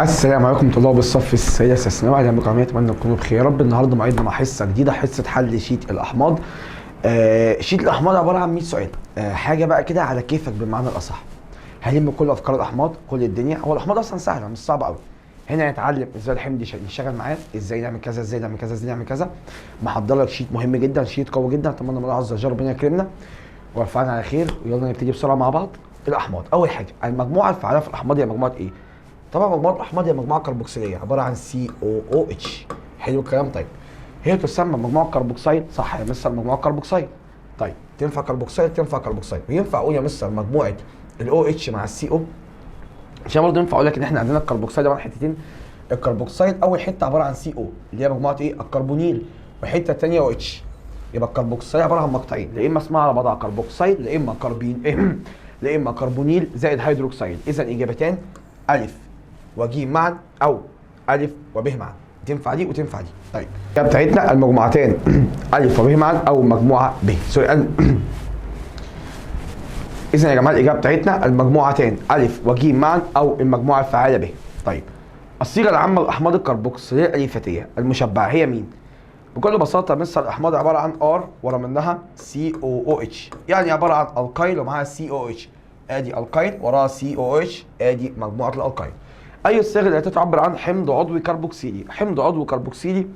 السلام عليكم طلاب الصف السادس الثانوي، اهلا بكم جميعا. اتمنى تكونوا بخير يا رب. النهارده موعدنا مع حصة جديده، حصة حل sheet الاحماض. Sheet الاحماض عبارة عن 100 سؤال، حاجة بقى كده على كيفك بالمعنى الاصح. هنلم كل افكار الاحماض، كل الدنيا. هو الاحماض اصلا سهله، مش صعبة قوي. هنا هنتعلم ازاي الحمض يشتغل معاه، ازاي نعمل كذا، ازاي نعمل كذا، ازاي نعمل كذا. محضر لك sheet مهم جدا، sheet قوي جدا. اتمنى من الله عز وجل ربنا يكرمنا ويرفعنا على خير. ويلا نبتدي بسرعة مع بعض. الاحماض، اول حاجة المجموعة الفعالة في الاحماض هي مجموعة ايه؟ طبعا مجموعة الاحماض هي مجموعة كربوكسيليه عبارة عن COOH. حلو الكلام. طيب هي تسمى مجموعة كربوكسيل، صح يا مستر؟ مجموعة كربوكسيل. طيب تنفع كربوكسيل، تنفع كربوكسيل، وينفع اقول يا مستر مجموعة ال OH مع ال CO؟ عشان برضه ينفع اقول لك ان احنا عندنا الكربوكسيل عبارة عن حتتين. الكربوكسيل اول حتة عبارة عن CO اللي هي مجموعة ايه؟ الكربونيل، والحتة الثانية OH. يبقى الكربوكسيل عبارة عن مقطعين، لا اما اسمها على بعضها كربوكسيل، لا اما كربين لا اما كربونيل زائد هيدروكسيل. اذا اجابتان الف وجيم معا او الف وب معا، تنفع دي وتنفع دي. طيب الإجابة بتاعتنا المجموعتان الف وب معا او مجموعة ب، sorry. اذا يا جماعة الاجابة بتاعتنا المجموعتان الف وجيم معا او المجموعة الفعالة ب. طيب الصيغة العامة للاحماض الكربوكسيليه الاليفاتيه المشبعة هي مين؟ بكل بساطة مستر الاحماض عبارة عن R ورا منها COOH، يعني عبارة عن الكايل ومعاها COOH. ادي الكايل وراها COOH، ادي مجموعة الالكايل. اي الصيغ التي تعبر عن حمض عضوي كربوكسيلي؟ حمض عضوي كربوكسيلي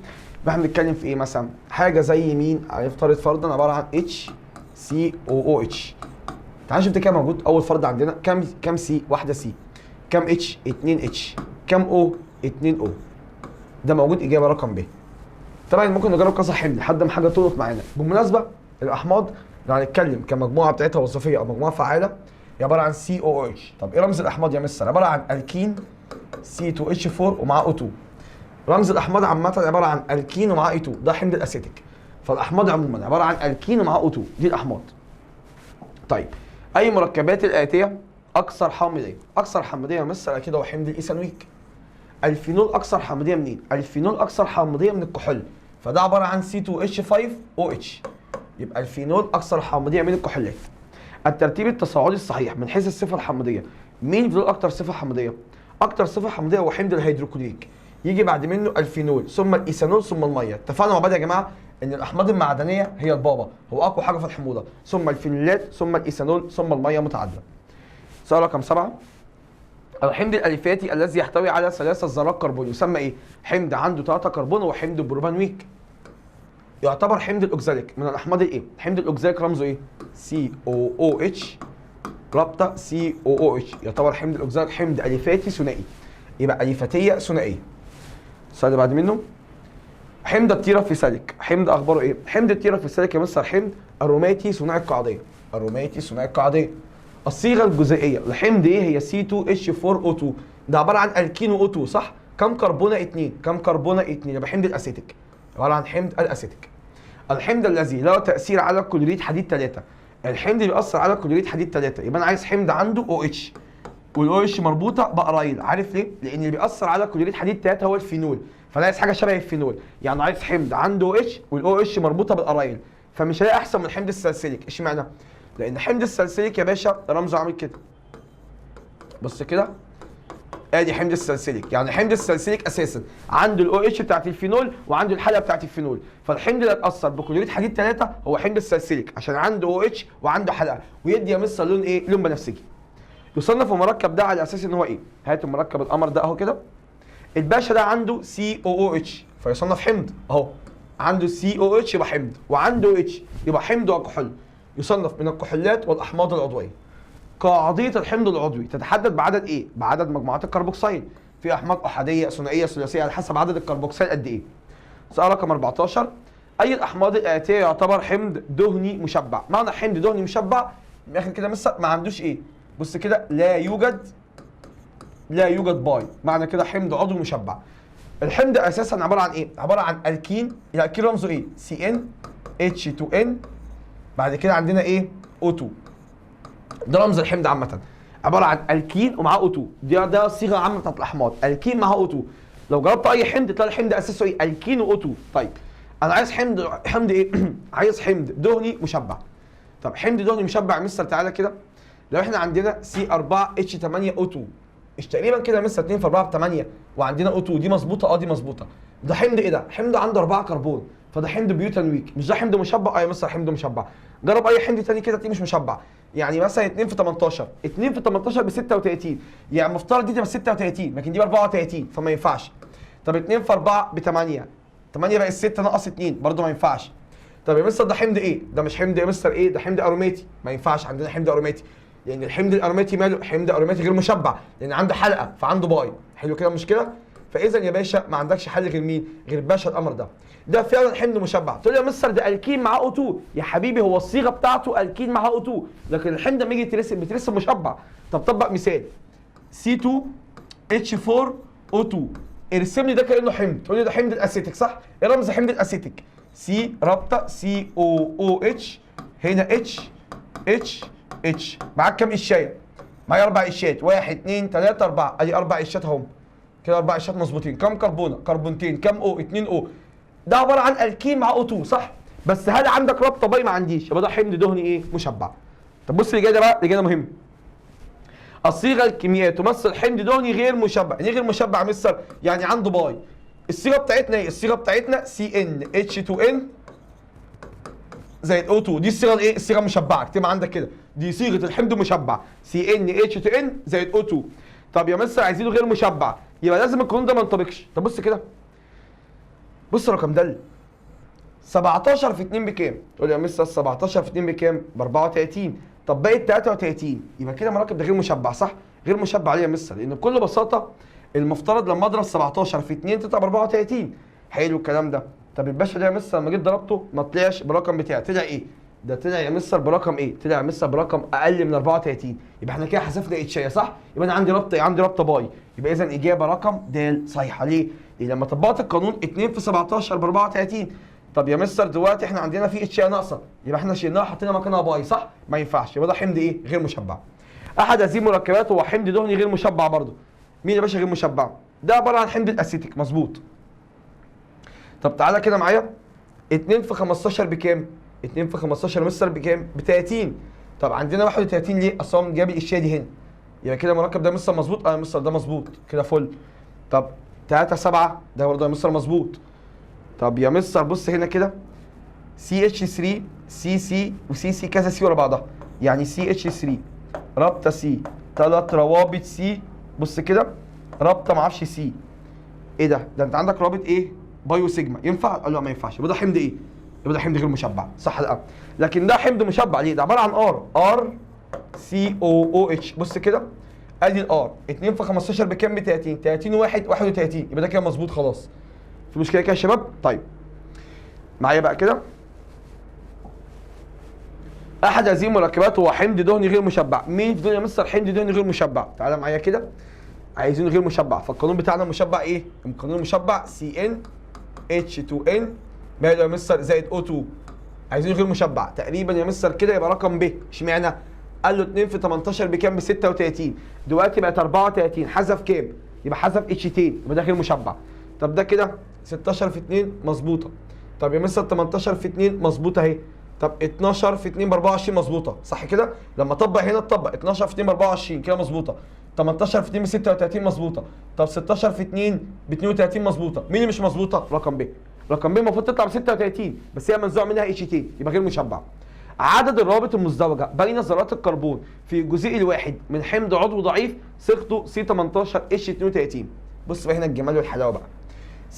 احنا بنتكلم في ايه مثلا؟ حاجة زي مين؟ هنفترض فرضا عبارة عن HCOOH. تعال نشوف ده كام موجود. اول فرد عندنا كام C؟ واحدة C. كام H؟ 2 H. كام O؟ 2 O. ده موجود، اجابه رقم ب. طبعا ممكن نجرب كذا حمض لحد ما حاجة تلقط معانا. بالمناسبة الاحماض لو هنتكلم كمجموعة بتاعتها وظيفية او مجموعة فعاله هي عبارة عن COOH. طب ايه رمز الاحماض يا مستر؟ عبارة عن الكين C2H4 ومعاه O2. رمز الاحماض عامة عبارة عن الكين ومعاه O2، ده حمض الاسيتيك. فالاحماض عموما عبارة عن الكين ومعاه O2، دي الاحماض. طيب اي مركبات الاتية اكثر حامضيه؟ اكثر حامضيه يا مستر اكيد هو حمض الايثانويك. الفينول اكثر حامضيه منين؟ الفينول اكثر حامضيه من الكحول، فده عبارة عن C2H5OH. يبقى الفينول اكثر حامضيه من الكحولات. الترتيب التصاعدي الصحيح من حيث الصفة الحامضيه، مين في دول اكتر صفة حامضيه؟ اكتر صفة حامضيه هو حمض الهيدروكلوريك، يجي بعد منه الفينول ثم الايثانول ثم المية. اتفقنا مع بعض يا جماعة ان الاحماض المعدنية هي البابا، هو اقوى حاجة في الحموضة، ثم الفينولات ثم الايثانول ثم المية متعادله. سؤال رقم 7، الحمض الاليفاتي الذي يحتوي على ثلاثة ذرات كربون يسمى ايه؟ حمض عنده 3 كربون هو حمض بروبانويك. يعتبر حمض الاوكزاليك من الاحماض الايه؟ حمض الاوكزاليك رمزه ايه؟ COOH رابطه COOH. يعتبر حمض الاوكزاليك حمض اليفاتي ثنائي، يبقى اليفاتيه ثنائية. السؤال اللي بعد منه حمض التيرافيساليك، حمض اخباره ايه؟ حمض التيرافيساليك يا مستر حمض اروماتي ثنائي القاعديه، اروماتي ثنائي القاعديه. الصيغة الجزيئيه لحمض ايه هي C2H4O2؟ ده عبارة عن الكين O2 صح؟ كم كربونه؟ 2. كم كربونه؟ 2. يبقى حمض الاسيتيك، عبارة عن حمض الاسيتيك. الحمض الذي له تاثير على كلوريد حديد 3، الحمض اللي بيأثر على كلوريد حديد 3 يبقى انا عايز حمض عنده OH وال OH مربوطة ب aryl. عارف ليه؟ لان اللي بيأثر على كلوريد حديد 3 هو الفينول، فانا عايز حاجة شبه الفينول، يعني عايز حمض عنده OH وال OH مربوطة بال aryl، فمش هلاقي احسن من حمض السلسليك. اشمعنى؟ لان حمض السلسليك يا باشا رمزه عامل كده، بص كده، ادي حمض السلسليك. يعني حمض السلسليك اساسا عنده ال OH بتاعت الفينول وعنده الحلقة بتاعت الفينول، فالحمض اللي اتاثر بكلوريد حديد 3 هو حمض السلسليك عشان عنده OH وعنده حلقة، ويدي يا مستر لون ايه؟ لون بنفسجي. يصنف المركب ده على اساس ان هو ايه؟ هات المركب القمر ده اهو كده. الباشا ده عنده COOH فيصنف حمض اهو، عنده COOH يبقى حمض، وعنده OH يبقى حمض وكحول، يصنف من الكحولات والاحماض العضوية. قاعديه الحمض العضوي تتحدد بعدد ايه؟ بعدد مجموعات الكربوكسيل. في احماض احادية ثنائية ثلاثية على حسب عدد الكربوكسيل قد ايه. سؤال رقم 14، اي الاحماض الاتية يعتبر حمض دهني مشبع؟ معنى حمض دهني مشبع من الاخر كده مثلا ما عندوش ايه؟ بص كده، لا يوجد pi، معنى كده حمض عضوي مشبع. الحمض اساسا عبارة عن ايه؟ عبارة عن الكين، الالكين رمزه ايه؟ CnH2n، بعد كده عندنا ايه؟ O2. ده رمز الحمض عامة، عبارة عن الكين ومعاه O2. ده الصيغة العامة بتاعت الاحماض، الكين معاه O2. لو جربت اي حمض تلاقي الحمض اساسه ايه؟ الكين و O2. طيب انا عايز حمض ايه؟ عايز حمض دهني مشبع. طب حمض دهني مشبع يا مستر، تعالى كده، لو احنا عندنا C4H8O2 مش تقريبا كده مستر 2 في 4 ب 8 وعندنا O 2 دي مظبوطة؟ اه دي مظبوطة. ده حمض ايه ده؟ حمض عنده 4 كربون، فده حمض بيوتانويك. مش ده حمض مشبع؟ اه يا مستر حمض مشبع. جرب اي حمض تاني كده تلاقيه مش مشبع. يعني مثلا 2 في 18، 2 في 18 ب 36، يعني المفترض دي تبقى 36 لكن دي ب 34 فما ينفعش. طب 2 في 4 ب 8، 8 بقت 6 ناقص 2 برضه ما ينفعش. طب يا مستر ده حمض ايه؟ ده مش حمض يا مستر ايه؟ ده حمض اروماتي، ما ينفعش عندنا حمض اروماتي، لان يعني الحمض الاروماتي ماله؟ حمض اروماتي غير مشبع لان عنده حلقة فعنده pi. حلو كده المشكلة؟ فاذا يا باشا ما عندكش حل غير مين؟ غير باشا القمر ده. ده فعلا حمض مشبع. تقول لي يا مستر ده الكين معاه O 2، يا حبيبي هو الصيغة بتاعته الكين معاه O 2، لكن الحمض لما يجي يترسم بيترسم مشبع. طب طبق مثال C 2 H 4 O 2، ارسم لي ده كانه حمض. تقول لي ده حمض الاسيتيك صح؟ ايه رمز حمض الاسيتيك؟ C رابطه C O O H، هنا H H H. معاك كام اتشايه؟ معايا 4 اتشات، 1 2 3 4، ادي 4 اتشات اهم كده، 4 اتشات مظبوطين. كام كربونه؟ كربونتين. كام O؟ 2 O. ده عبارة عن الكين مع O 2 صح؟ بس هل عندك رابطه pi؟ ما عنديش، يبقى ده حمض دهني ايه؟ مشبع. طب بص اللي جاي ده بقى، اللي جاي ده مهم. الصيغة الكيميائية تمثل حمض دهني غير مشبع. يعني ايه غير مشبع يا مستر؟ يعني عنده pi. الصيغة بتاعتنا ايه؟ الصيغة بتاعتنا C n H 2 n زائد O 2. دي الصيغة الايه؟ الصيغة المشبعة، اكتبها عندك كده، دي صيغة الحمض المشبع C n H 2 n زائد O 2. طب يا مستر عايزينه غير مشبع، يبقى لازم القانون ده ما ينطبقش. طب بص كده، بص رقم د 17 في 2 بكام؟ تقول لي يا مستر 17 في 2 بكام؟ ب 34. طب بقت 33، يبقى كده المركب ده غير مشبع صح؟ غير مشبع ليه يا مستر؟ لان بكل بساطة المفترض لما اضرب 17 في 2 تطلع ب 34. حلو الكلام ده. طب الباشا ده يا مستر لما جيت ضربته ما طلعش بالرقم بتاعي، طلع ايه؟ ده طلع يا مستر برقم ايه؟ طلع يا مستر برقم اقل من 34، يبقى احنا كده حذفنا اتشايه صح؟ يبقى انا عندي رابطه، عندي رابطه pi، يبقى اذا اجابه رقم د صحيحه. ليه؟ لان لما طبقت القانون 2 في 17 ب 34. طب يا مستر دلوقتي احنا عندنا في اتشايه ناقصه، يبقى احنا شلناها وحطينا مكانها pi صح؟ ما ينفعش، يبقى ده حمض ايه؟ غير مشبع. احد هذه المركبات هو حمض دهني غير مشبع برضه. مين يا باشا غير مشبع؟ ده عبارة عن حمض الاسيتيك مظبوط. طب تعالى كده معايا، 2 في 15 بكام؟ 2 في 15 مستر بكام؟ ب 30. طب عندنا 31 ليه؟ اصل هو جاب الاشياء دي هنا، يبقى كده المركب ده مستر مظبوط؟ اه يا مستر ده مظبوط كده فل. طب 3 7 ده برضه يا مستر مظبوط. طب يا مستر بص هنا كده، C H 3 C C و C C كذا C ورا بعضها، يعني C H 3 رابطه C 3 روابط C، بص كده رابطه معرفش C ايه ده؟ ده انت عندك رابط ايه؟ pi و sigma، ينفع؟ قال لا ما ينفعش، يبقى ده حمض ايه؟ يبقى ده حمض غير مشبع صح؟ لا، لكن ده حمض مشبع ليه؟ ده عبارة عن R R C O O H، بص كده ادي ال R 2 في 15 بكام؟ ب 30، 30 1 31، يبقى ده كده مظبوط خلاص. في مشكلة كده يا شباب؟ طيب معايا بقى كده، احد هذه المركبات هو حمض دهني غير مشبع. مين في دنيا مستر حمض دهني غير مشبع؟ تعالى معايا كده، عايزينه غير مشبع، فالقانون بتاعنا مشبع ايه؟ القانون المشبع C n H 2 n ماله يا مستر؟ زائد O 2. عايزينه غير مشبع تقريبا يا مستر كده، يبقى رقم ب. اشمعنى؟ قال له 2 في 18 بكام؟ ب 36، دلوقتي بقت 34، حذف كام؟ يبقى حذف اتشتين، يبقى ده غير مشبع. طب ده كده 16 في 2 مظبوطة. طب يا مستر 18 في 2 مظبوطة اهي. طب 12 في 2 ب 24 مظبوطة صح كده؟ لما اطبق هنا اتطبق 12 في 2 ب 24 كده مظبوطة، 18 في 2 ب 36 مظبوطة، طب 16 في 2 ب 32 مظبوطة. مين اللي مش مظبوطة؟ رقم ب. رقم ب المفروض تطلع ب 36 بس هي منزوع منها اتشتين، يبقى غير مشبع. عدد الروابط المزدوجة بين ذرات الكربون في الجزيء الواحد من حمض عضوي ضعيف صيغته C 18 H 32. بص بقى هنا الجمال والحلاوه بقى.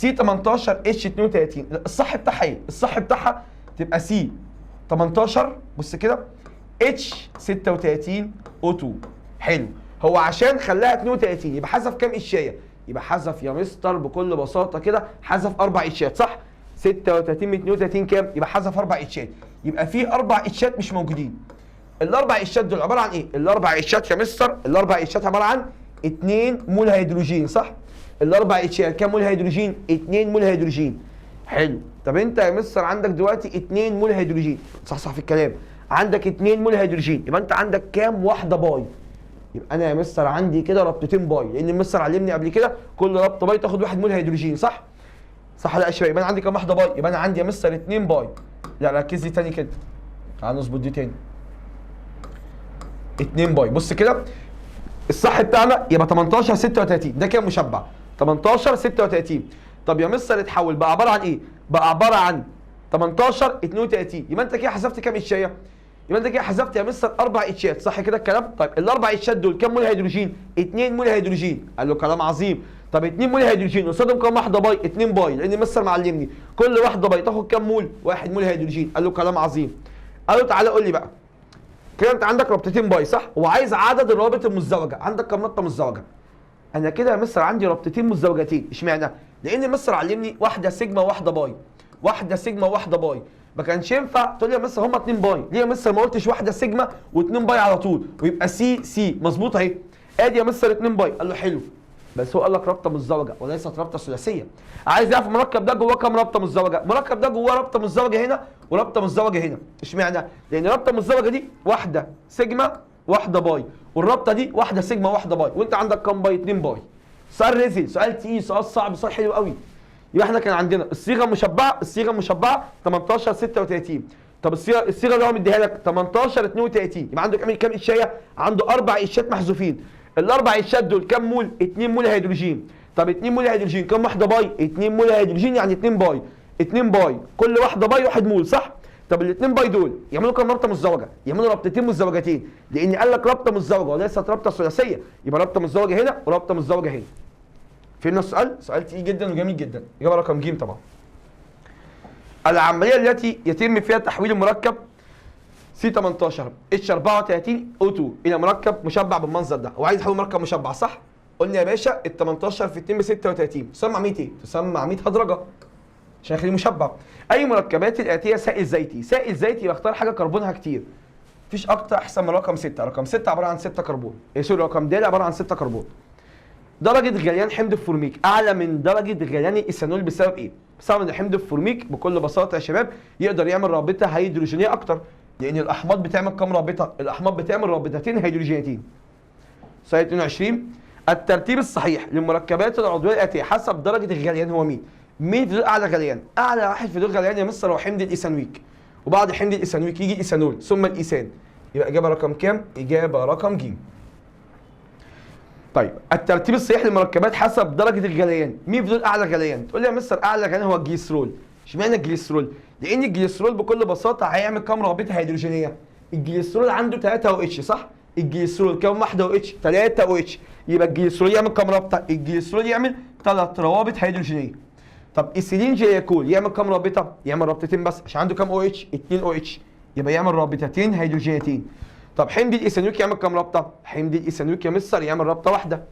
C 18 H 32 الصح بتاعها ايه؟ الصح بتاعها تبقى C 18 بص كده H 36 O 2. حلو، هو عشان خلاها 32 يبقى حذف كام اتشايه؟ يبقى حذف يا مستر بكل بساطة كده حذف 4 اتشات صح؟ 36 من 32 كام؟ يبقى حذف 4 اتشات، يبقى في 4 اتشات مش موجودين. الاربع اتشات دول عبارة عن ايه؟ الاربع اتشات يا مستر، الاربع اتشات عبارة عن 2 مول هيدروجين صح؟ الاربع اتشات كام مول هيدروجين؟ 2 مول هيدروجين. حلو، طب انت يا مستر عندك دلوقتي 2 مول هيدروجين، صح صح في الكلام، عندك 2 مول هيدروجين، يبقى انت عندك كام واحدة pi؟ يبقى انا يا مستر عندي كده ربطتين pi، لان المستر علمني قبل كده كل ربطه pi تاخد 1 مول هيدروجين صح؟ صح لا يا شباب؟ يبقى انا عندي كام واحدة pi؟ يبقى انا عندي يا مستر 2 pi. لا ركز لي تاني كده، تعال نظبط دي تاني. 2 pi، بص كده الصح بتاعنا يبقى 18 36، ده كام مشبع؟ 18 36. طب يا مستر اتحول بقى عبارة عن ايه؟ بقى عبارة عن 18 32. يبقى انت كده حذفت كام اتشايه؟ يبقى انت كده حذفت يا مستر 4 اتشات، صح كده الكلام؟ طيب الاربع اتشات دول كام مول هيدروجين؟ 2 مول هيدروجين. قال له كلام عظيم. طب 2 مول هيدروجين قصادهم كام واحدة pi؟ 2 pi، لان مستر معلمني كل واحدة pi تاخد كام مول؟ 1 مول هيدروجين. قال له كلام عظيم. قال له تعالى قول لي بقى كده انت عندك رابطتين pi صح؟ وعايز عدد الروابط المزدوجة، عندك كام رابطه مزدوجة؟ انا كده يا مستر عندي رابطتين مزدوجتين، اشمعنى؟ لان مستر علمني واحدة سيجما واحدة pi، واحدة سيجما واحدة pi، ما كانش ينفع تقول لي يا مستر هما 2 pi، ليه يا مستر ما قلتش واحدة سيجما و2 pi على طول ويبقى C C مظبوط اهي. ادي يا مستر 2 pi. قال له حلو، بس هو قال لك رابطه مزدوجة وليست رابطه ثلاثية. عايز يعرف المركب ده جواه كام رابطه مزدوجة؟ المركب ده جواه رابطه مزدوجة هنا ورابطه مزدوجة هنا، اشمعنى؟ لان الرابطة المزدوجة دي واحدة سيجما واحدة pi، والرابطه دي واحدة سيجما واحدة pi، وانت عندك كام pi؟ 2 pi. سؤال رزل، سؤال تقيل، سؤال صعب، سؤال حلو قوي. يبقى احنا كان عندنا الصيغة المشبعة، الصيغة المشبعة 18 36. طب الصيغة اللي هو مديها لك 18 32، يبقى عنده كام اتشايه؟ عنده 4 اتشات محذوفين. الاربع اتشات دول كام مول؟ 2 مول هيدروجين. طب 2 مول هيدروجين كام واحدة pi؟ 2 مول هيدروجين يعني 2 pi، 2 pi كل واحدة pi 1 مول صح؟ طب ال 2 pi دول يعملوا كام رابطه مزدوجة؟ يعملوا رابطتين مزدوجتين، لان قال لك رابطه مزدوجة وليست رابطه ثلاثية، يبقى رابطه مزدوجة هنا ورابطه مزدوجة هنا. فهمنا السؤال؟ سؤال تقيل جدا وجميل جدا. اجابه رقم ج طبعا. العملية التي يتم فيها تحويل المركب C 18 H 34 O 2 الى مركب مشبع بالمنظر ده، هو عايز يحول مركب مشبع صح؟ قلنا يا باشا ال 18 في 2 ب 36، تسمى عملية ايه؟ تسمى عملية هدرجه عشان اخليه مشبع. اي مركبات الاتية سائل زيتي؟ سائل زيتي بختار حاجة كربونها كتير. مفيش اكتر احسن من رقم 6، رقم 6 عبارة عن 6 كربون، إيه sorry رقم د عبارة عن 6 كربون. درجة غليان حمض الفورميك أعلى من درجة غليان الإيثانول بسبب إيه؟ بسبب إن حمض الفورميك بكل بساطة يا شباب يقدر يعمل رابطة هيدروجينية أكتر، لأن الأحماض بتعمل كام رابطة؟ الأحماض بتعمل رابطتين هيدروجينيتين. سؤال 22، الترتيب الصحيح للمركبات العضوية الآتية حسب درجة الغليان هو مين؟ مين في دول أعلى غليان؟ أعلى واحد في دول غليان يا مستر هو حمض الإيثانويك، وبعد حمض الإيثانويك يجي الإيثانول ثم الإيثان. يبقى إجابة رقم كام؟ إجابة رقم ج. طيب الترتيب الصحيح للمركبات حسب درجة الغليان، مين في دول أعلى غليان؟ تقول لي يا مستر أعلى غليان هو الجليسرول. اشمعنى الجليسرول؟ لأن الجليسرول بكل بساطة هيعمل كام رابطة هيدروجينية؟ الجليسرول عنده 3 OH صح؟ الجليسرول كام واحدة OH؟ 3 OH، يبقى الجليسرول يعمل كام رابطة؟ الجليسرول يعمل 3 روابط هيدروجينية. طب ايثيلين جليكول يعمل كام رابطة؟ يعمل رابطتين بس عشان عنده كام OH؟ 2 OH، يبقى يعمل رابطتين هيدروجينيتين. طب حمض الايثانويك يعمل كام رابطه؟ حمض الايثانويك يا مستر يعمل رابطه واحدة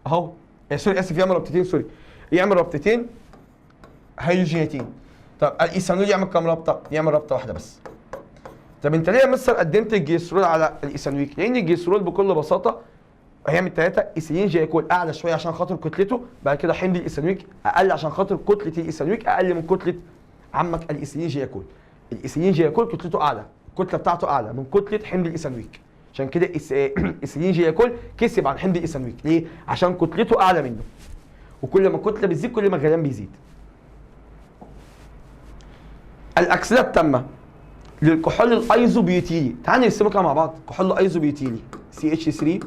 اهو، sorry اسف يعمل رابطتين، sorry يعمل رابطتين هيدروجينيتين. طب الايثانول يعمل كام رابطه؟ يعمل رابطه واحدة بس. طب انت ليه يا مستر قدمت الجليسرول على الايثانويك؟ لان الجليسرول بكل بساطة هيعمل 3 ايثيلين جليكول اعلى شوية عشان خاطر كتلته، بعد كده حمض الايثانويك اقل عشان خاطر كتلة الايثانويك اقل من كتلة عمك الايثيلين جليكول. الايثيلين جليكول كتلته اعلى، الكتلة بتاعته اعلى من كتلة حمض الايثانويك، عشان كده ايثيلين جليكول كسب عن حمض الايثانويك. ليه؟ عشان كتلته اعلى منه، وكل ما الكتلة بتزيد كل ما الغليان بيزيد. الاكسدة التامة للكحول الايزوبيوتيلي، تعال نرسمه كده مع بعض. كحول ايزوبيوتيلي CH3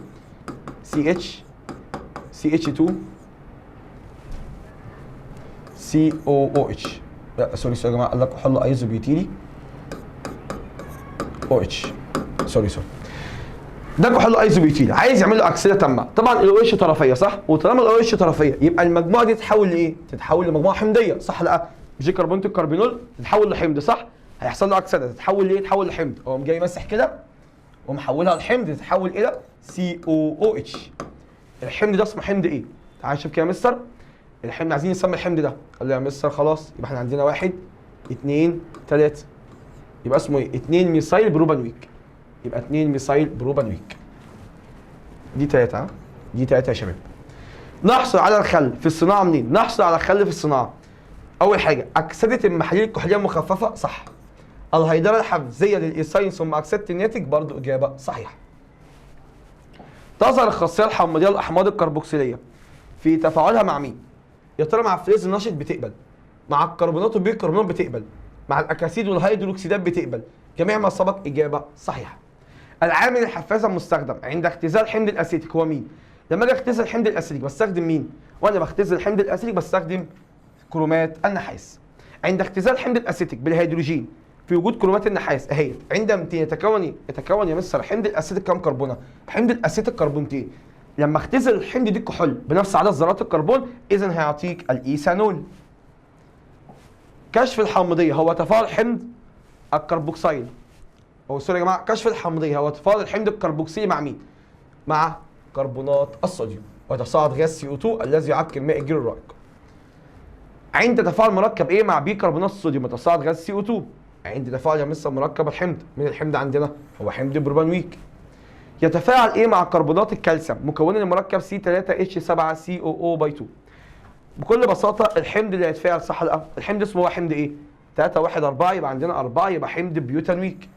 CH CH2 COOH، لا sorry sorry يا جماعة، قال لك كحول ايزوبيوتيلي OH، sorry sorry، ده كحول ايزوبيوتيلي عايز يعمل له اكسده تامة. طبعا ال OH طرفيه صح؟ وطالما ال OH طرفيه يبقى المجموعة دي تتحول لايه؟ تتحول لمجموعة حمضيه صح؟ لا مش كربونه الكربينول تتحول لحمض صح؟ هيحصل له اكسده تتحول لايه؟ تتحول لحمض. هو جاي ماسح كده ومحولها لحمض تتحول الى COOH. الحمض ده اسمه حمض ايه؟ تعال شوف كده يا مستر، الحمض عايزين نسمي الحمض ده. قال لي يا مستر خلاص يبقى احنا عندنا 1 2 3، يبقى اسمه ايه؟ 2 ميثايل بروبانويك، يبقى 2 ميثايل بروبانويك. دي 3، ها؟ دي 3 يا شباب. نحصل على الخل في الصناعة منين؟ نحصل على الخل في الصناعة. اول حاجة اكسده المحاليل الكحوليه المخففة صح. الهيدره الحفزيه للايثاين ثم اكسده الناتج برضو اجابه صحيحه. تظهر الخاصية الحمضيه للاحماض الكربوكسيليه في تفاعلها مع مين؟ يا ترى مع الفلز النشط بتقبل، مع الكربونات والبيكربونات بتقبل، مع الاكاسيد والهيدروكسيدات بتقبل، جميع ما سبق اجابه صحيحه. العامل الحفاز المستخدم عند اختزال حمض الاسيتيك هو مين؟ لما اجي اختزل حمض الاسيتيك بستخدم مين؟ وانا بختزل حمض الاسيتيك بستخدم كرومات النحاس. عند اختزال حمض الاسيتيك بالهيدروجين في وجود كرومات النحاس اهي عند 200 يتكون يا مستر حمض الاسيتيك كام كربونه؟ حمض الاسيتيك كربونتين. لما اختزل الحمض دي كحول بنفس عدد ذرات الكربون اذا هيعطيك الايثانول. كشف الحامضيه هو تفاعل حمض الكربوكسيل، او sorry يا جماعة، كشف الحامضيه هو تفاعل الحمض الكربوكسيلي مع مين؟ مع كربونات الصوديوم، ويتصاعد غاز CO2 الذي يعكر ماء الجير الرائق. عند تفاعل مركب ايه مع بيكربونات الصوديوم يتصاعد غاز CO2. عند تفاعل يا مستر مركب الحمض، من الحمض عندنا هو حمض بروبانويك. يتفاعل ايه مع كربونات الكالسيوم مكونا المركب C3H7COO by 2. بكل بساطة الحمض اللي هيتفاعل صح ولا؟ الحمض اسمه هو حمض ايه؟ 3 1 4، يبقى عندنا 4، يبقى حمض بيوتانويك،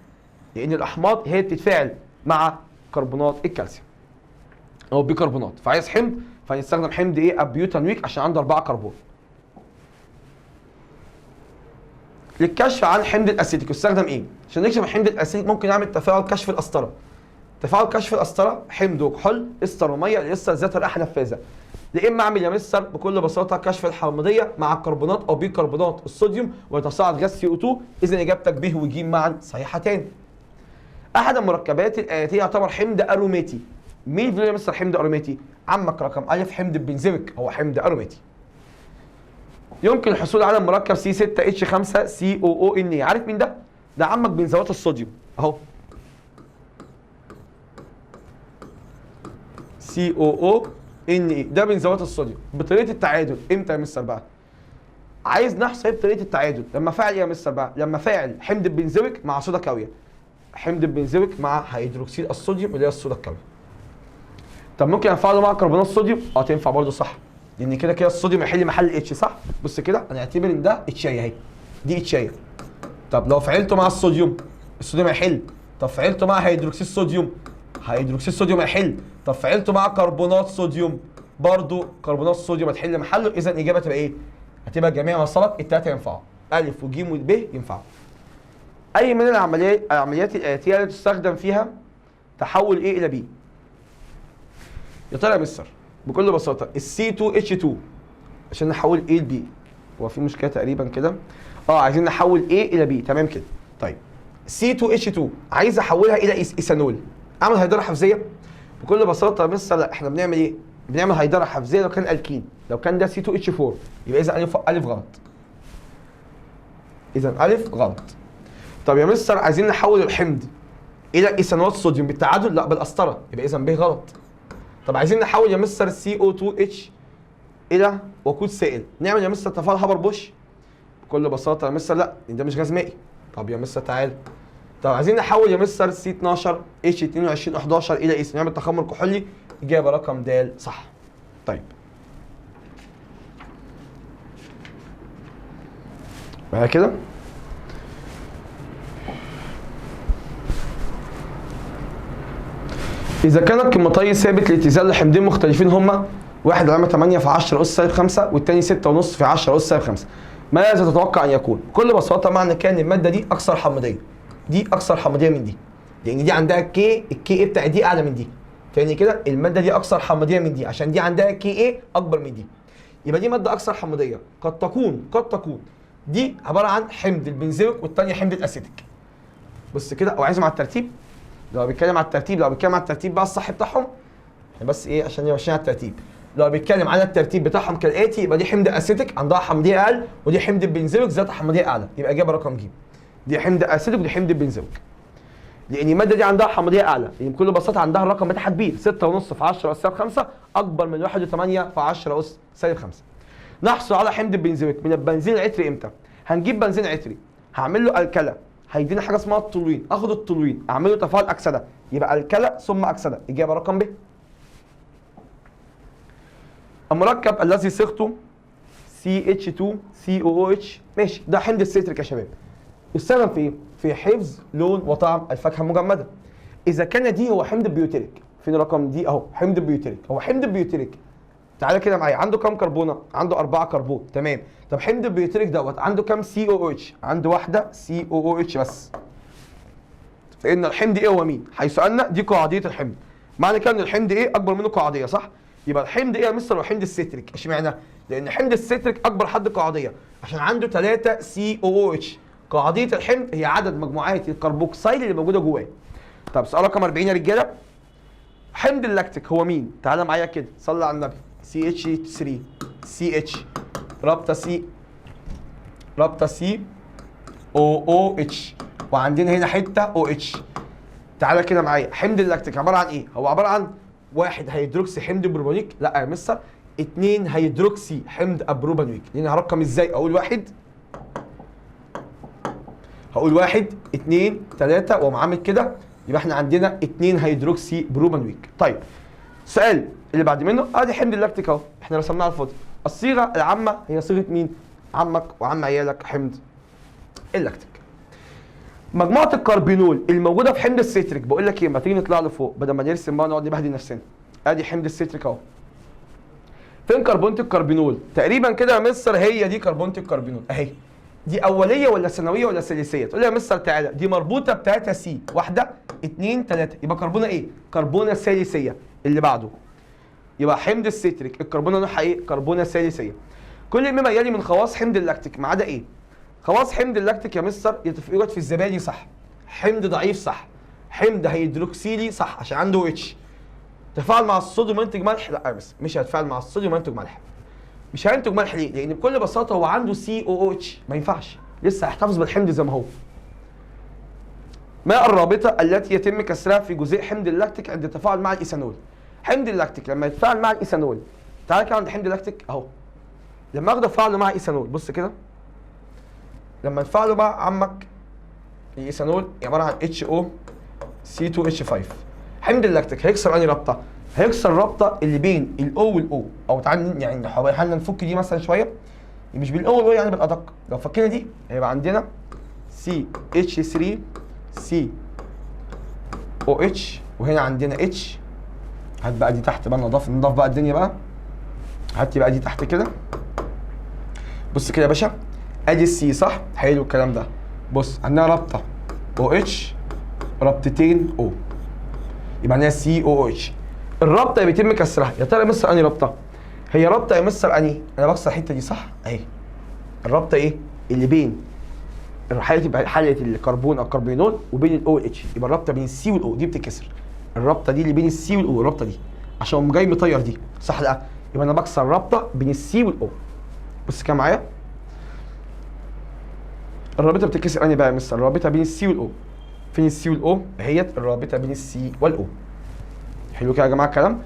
لان الاحماض هي بتتفاعل مع كربونات الكالسيوم او بيكربونات، فعايز حمض فهنستخدم حمض ايه؟ البيوتانويك عشان عنده 4 كربون. للكشف عن حمض الاسيتيك يستخدم ايه؟ عشان نكشف حمض الاسيتيك ممكن نعمل تفاعل كشف القسطرة. تفاعل كشف القسطرة حمض وكحول استر ومية، الاستر ذات رائحة نفاذه. يا اما اعمل يا مستر بكل بساطة كشف الحامضيه مع الكربونات او بيكربونات الصوديوم ويتصاعد غاز CO2، اذا اجابتك ب وج معا صحيحتان. احد المركبات الاتية يعتبر حمض اروماتي. مين في يا مستر حمض اروماتي؟ عمك رقم الف حمض البنزويك هو حمض اروماتي. يمكن الحصول على المركب C6H5COONa، عارف مين ده؟ ده عمك بنزوات الصوديوم اهو. COONa ده بنزوات الصوديوم بطريقة التعادل. امتى يا مستر بقى؟ عايز نحصل بطريقة التعادل لما فاعل ايه يا مستر بقى؟ لما فاعل حمض البنزويك مع صودا كاويه. حمض البنزويك مع هيدروكسيد الصوديوم اللي هي الصودا الكاويه. طب ممكن افعله مع كربونات الصوديوم؟ اه تنفع برضه صح، لان كده كده الصوديوم هيحل محل H صح؟ بص كده انا اعتبر ان ده H اهي، دي H. طب لو فعلته مع الصوديوم، الصوديوم هيحل. طب فعلته مع هيدروكسيد الصوديوم، هيدروكسيد الصوديوم هيحل. طب فعلته مع كربونات صوديوم، برضه كربونات الصوديوم هتحل محله. اذا الاجابة تبقى ايه؟ هتبقى جميع ما سبق، الثلاثة ينفعوا، الف وج وب ينفعوا. اي من العمليات الاتية التي تستخدم فيها تحول A الى B؟ يا ترى يا مستر بكل بساطة ال C2H2 عشان نحول A ل B، هو في مشكلة تقريبا كده، عايزين نحول A الى B، تمام كده. طيب C2H2 عايز احولها الى ايثانول، اعمل هيدره حفزيه؟ بكل بساطة يا مستر لا، احنا بنعمل ايه؟ بنعمل هيدره حفزيه لو كان الكين، لو كان ده C2H4 يبقى اذا الف الف غلط. اذا الف غلط. طب يا مستر عايزين نحول الحمض الى ايثانولات صوديوم بالتعادل؟ لا بالقسطره، يبقى اذا ب غلط. طب عايزين نحول يا مستر CO2H الى وقود سائل، نعمل يا مستر تفاعل هابر بوش؟ بكل بساطة يا مستر لا، ده مش غاز مائي. طب يا مستر تعالى، طب عايزين نحول يا مستر C12H22 11 الى ايثانول، نعمل تخمر كحولي؟ اجابه رقم د صح. طيب معايا كده؟ إذا كان القيمتين ثابت لاتزان لحمضين مختلفين هما 1.8 في 10 أس سالب 5 والتاني 6.5 في 10 أس سالب 5، ماذا تتوقع أن يكون؟ بكل بساطة معنى كان المادة دي أكثر حمضية، دي أكثر حمضية من دي، لأن دي عندها K، ال Ka بتاع دي أعلى من دي. تاني كده المادة دي أكثر حمضية من دي عشان دي عندها Ka أكبر من دي، يبقى دي مادة أكثر حمضية. قد تكون دي عبارة عن حمض البنزويك والتانية حمض الأسيتيك. بص كده، أو عايزهم على الترتيب؟ لو بيتكلم على الترتيب، لو بيتكلم على الترتيب بقى الصح بتاعهم، احنا بس ايه عشان ماشيين على الترتيب. لو بيتكلم على الترتيب بتاعهم كالاتي، يبقى دي حمض اسيتيك عندها حمضيه اقل، ودي حمض البنزويك ذات حمضيه اعلى، يبقى اجابه رقم ج. دي حمض اسيتيك ودي حمض البنزويك، لان المادة دي عندها حمضيه اعلى، لان بكل بساطة عندها الرقم بتاعها كبير، 6.5 في 10 اس سالب 5 اكبر من 1.8 في 10 اس سالب 5. نحصل على حمض البنزويك من البنزين العطري امتى؟ هنجيب بنزين عطري، هعمل له الكلى، هيدينا حاجة اسمها التولوين، اخد التولوين اعمله تفاعل اكسده، يبقى الكلى ثم اكسده، اجابه رقم ب. المركب الذي صيغته CH2COOH، ماشي، ده حمض السيتريك يا شباب. يستخدم في ايه؟ في حفظ لون وطعم الفاكهة المجمده. اذا كان دي هو حمض البيوتيريك، فين رقم دي؟ اهو حمض البيوتيريك، هو حمض البيوتيريك. تعالى كده معايا، عنده كام كربونه؟ عنده 4 كربون، تمام. طب حمض البيوتيريك دوت عنده كام COOH؟ عنده واحدة COOH بس. فان الحمض A هو مين؟ حيث ان دي قاعديه الحمض. معنى كده ان الحمض A اكبر منه قاعديه، صح؟ يبقى الحمض A يا مستر هو حمض الستريك. اشمعنى؟ لان حمض الستريك اكبر حد قاعديه عشان عنده 3 COOH. قاعديه الحمض هي عدد مجموعات الكربوكسيل اللي موجودة جواه. طب سؤال رقم 40 يا رجاله، حمض اللاكتيك هو مين؟ تعالى معايا كده، صلي على النبي. CH 3 CH رابطه C رابطه COOH، وعندنا هنا حتة OH. تعالى كده معايا، حمض اللاكتيك عبارة عن ايه؟ هو عبارة عن واحد هيدروكسي حمض بروبانيك، لا يا مستر، 2 هيدروكسي حمض ابروبانويك. لان هرقم ازاي؟ اقول واحد، هقول 1 2 3 واقوم عامل كده، يبقى احنا عندنا 2 هيدروكسي بروبانويك. طيب السؤال اللي بعد منه، ادي حمض اللاكتيك اهو، احنا رسمناه على الفاضي. الصيغة العامة هي صيغة مين؟ عمك وعم عيالك، حمض اللاكتيك. مجموعة الكربينول الموجودة في حمض الستريك، بقول لك ايه، ما تيجي نطلع لفوق بدل ما نرسم بقى نقعد نبهدل نفسنا. ادي حمض الستريك اهو، فين كربونه الكربينول؟ تقريبا كده يا مستر هي دي كربونه الكربينول اهي. دي اوليه ولا ثانوية ولا ثالثيه؟ تقول لي يا مستر تعالى دي مربوطة بتاعتها C، 1 2 3، يبقى كربونه ايه؟ كربونه ثالثيه. اللي بعده يبقى حمض الستريك الكربونه نوعها ايه؟ كربونه ثالثيه. كل مما يلي من خواص حمض اللاكتيك ما عدا ايه؟ خواص حمض اللاكتيك يا مستر يوجد في الزبادي صح، حمض ضعيف صح، حمض هيدروكسيلي صح عشان عنده H، تفاعل مع الصوديوم ينتج ملح، لا بس مش هيتفاعل مع الصوديوم ينتج ملح. مش هينتج ملح ليه؟ لان بكل بساطة هو عنده COOH، ما ينفعش، لسه هيحتفظ بالحمض زي ما هو. ما الرابطة التي يتم كسرها في جزيء حمض اللاكتيك عند التفاعل مع الايثانول؟ حمض اللاكتيك لما يتفاعل مع الايثانول، تعالى كده عند حمض اللاكتيك اهو، لما اخده فعله مع ايثانول، بص كده، لما نفعله مع عمك الايثانول عبارة عن HOC2H5، حمض اللاكتيك هيكسر انهي رابطه؟ هيكسر الرابطة اللي بين ال O وال O، او تعال يعني حاولنا نفك دي مثلا شوية، مش بال O وال O يعني بالادق، لو فكينا دي هيبقى عندنا CH3 COH، وهنا عندنا H. هات بقى دي تحت بقى، نضاف بقى الدنيا بقى، هات بقى دي تحت كده. بص كده يا باشا، ادي ال C صح؟ حلو الكلام ده. بص عندنا رابطه OH رابطتين O، يبقى عندنا COOH. الرابطة اللي بيتم كسرها يا ترى يا مستر انهي رابطه؟ هي رابطه يا مستر انهي؟ انا بكسر الحتة دي صح؟ اهي الرابطة ايه؟ اللي بين حاله الكربون او الكربينول وبين ال OH، يبقى الرابطة بين ال C وال O دي بتتكسر. الرابطة دي اللي بين ال C وال O، الرابطة دي عشان اقوم جاي مطير دي صح؟ لا، يبقى انا بكسر رابطه بين ال C وال O. بص كده معايا، الرابطة بتتكسر انهي بقى يا مستر؟ الرابطة بين ال C وال O. فين ال C وال O؟ اهيت الرابطة بين ال C وال O. حلو كده يا جماعة الكلام.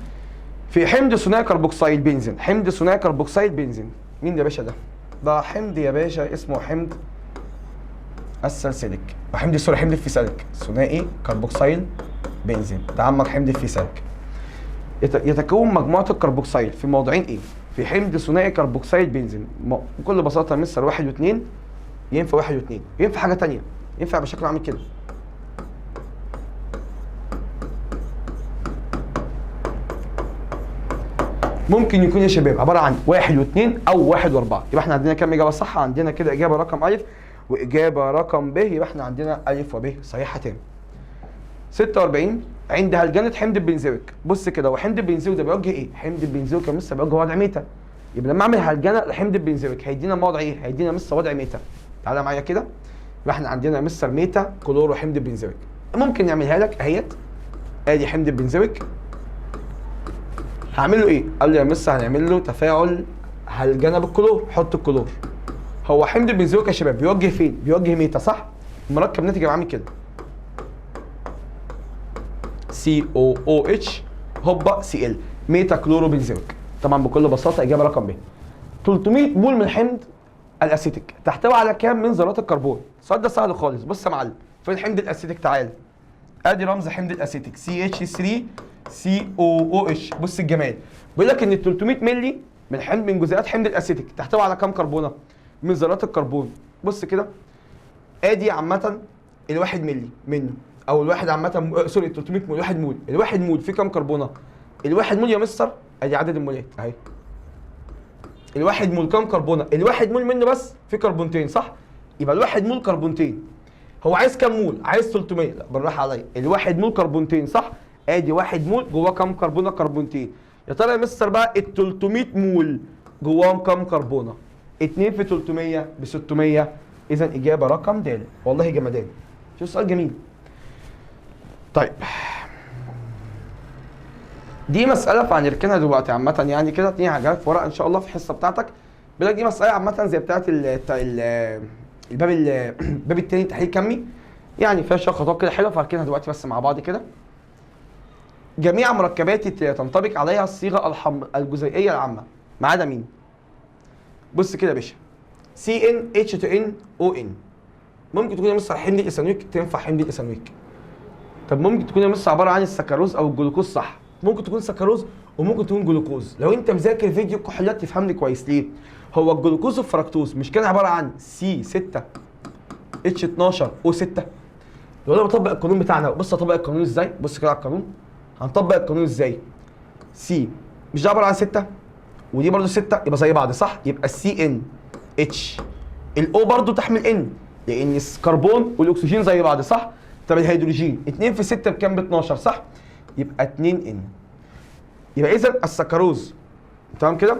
في حمض ثنائي كربوكسيل بنزين، حمض ثنائي كربوكسيل بنزين، مين ده يا باشا؟ ده حمض يا باشا اسمه حمض السلسلك، حمض sorry حمض الفيسالك، ثنائي كربوكسيل بنزين، ده عمك حمض الفيسالك. يتكون مجموعة الكربوكسيل في موضعين ايه؟ في حمض ثنائي كربوكسيل بنزين، بكل بساطة مستر 1 و2، ينفع 1 و2، ينفع حاجة ثانية، ينفع بشكل عامل كده. ممكن يكون يا شباب عبارة عن 1 و2 او 1 و4. يبقى احنا عندنا كام اجابه صح؟ عندنا كده اجابه رقم الف واجابه رقم ب، يبقى احنا عندنا الف وب صحيحتين. 46 عند هلجنه حمض البنزويك. بص كده، هو حمض البنزويك ده بيوجه ايه؟ حمض البنزويك يا مستر بيوجه وضع meta. يبقى لما اعمل هلجنه لحمض البنزويك هيدينا موضع ايه؟ هيدينا مستر وضع meta. تعالى معايا كده، يبقى احنا عندنا مستر meta كلورو حمض البنزويك. ممكن نعملها لك اهيت، ادي حمض البنزويك. هعمل له ايه؟ قال لي يا مستر هنعمل له تفاعل هلجنه بالكلور، حط الكلور. هو حمض البنزويك يا شباب بيوجه فين؟ بيوجه meta صح؟ المركب ناتج يبقى عامل كده COOH هوبا Cl، meta كلورو بنزويك. طبعا بكل بساطة اجابه رقم ب. 300 مول من حمض الاسيتيك تحتوي على كام من ذرات الكربون؟ السؤال ده سهل خالص. بص يا معلم، فين حمض الاسيتيك؟ تعالى، ادي رمز حمض الاسيتيك CH3COOH. بص الجمال، بيقول لك ان ال 300 مللي من حمض من جزيئات حمض الاسيتيك تحتوي على كام كربونه؟ من ذرات الكربون. بص كده، ادي عامة الواحد مللي منه، او الواحد عامة sorry 300 مول، الواحد مول، الواحد مول فيه كام كربونه؟ الواحد مول يا مستر ادي عدد المولات اهي. الواحد مول كام كربونه؟ الواحد مول منه بس فيه كربونتين صح؟ يبقى الواحد مول كربونتين. هو عايز كام مول؟ عايز 300. لا بالراحة عليا، الواحد مول كربونتين صح؟ ادي واحد مول جواه كام كربونه؟ كربونتين. يا ترى يا مستر بقى ال 300 مول جواهم كام كربونه؟ 2 في 300 ب 600. اذا اجابه رقم د. والله جمدان، شوف سؤال جميل. طيب دي مسالة فهنركنها دلوقتي عامة يعني كده، دي هجيبها في ورقة ان شاء الله في الحصة بتاعتك. بيقول لك دي مسالة عامة زي بتاعه الباب الباب الثاني تحليل كمي، يعني فيها شوية خطوات كده حلوة، فهركنها دلوقتي بس مع بعض كده. جميع مركبات تنطبق عليها الصيغة الجزيئيه العامة ما عدا مين؟ بص كده يا باشا، سي ان اتش 2 ان او ان. ممكن تكون يا مستر حمض الايثانويك، تنفع حمض الايثانويك. طب ممكن تكون يا مستر عبارة عن السكروز او الجلوكوز صح؟ ممكن تكون سكروز وممكن تكون جلوكوز. لو انت مذاكر فيديو الكحوليات تفهمني كويس ليه. هو الجلوكوز والفركتوز مش كان عبارة عن C 6 H 12 O 6؟ لو انا بطبق القانون بتاعنا، بص اطبق القانون ازاي؟ بص كده على القانون، هنطبق القانون ازاي؟ C مش ده عبارة عن 6 ودي برده 6، يبقى زي بعض صح؟ يبقى ال C N H ال O برده تحمل N لان الكربون والاكسجين زي بعض صح؟ طب الهيدروجين 2 في 6 بكام؟ ب 12 صح؟ يبقى 2 N. يبقى اذا السكروز تمام كده؟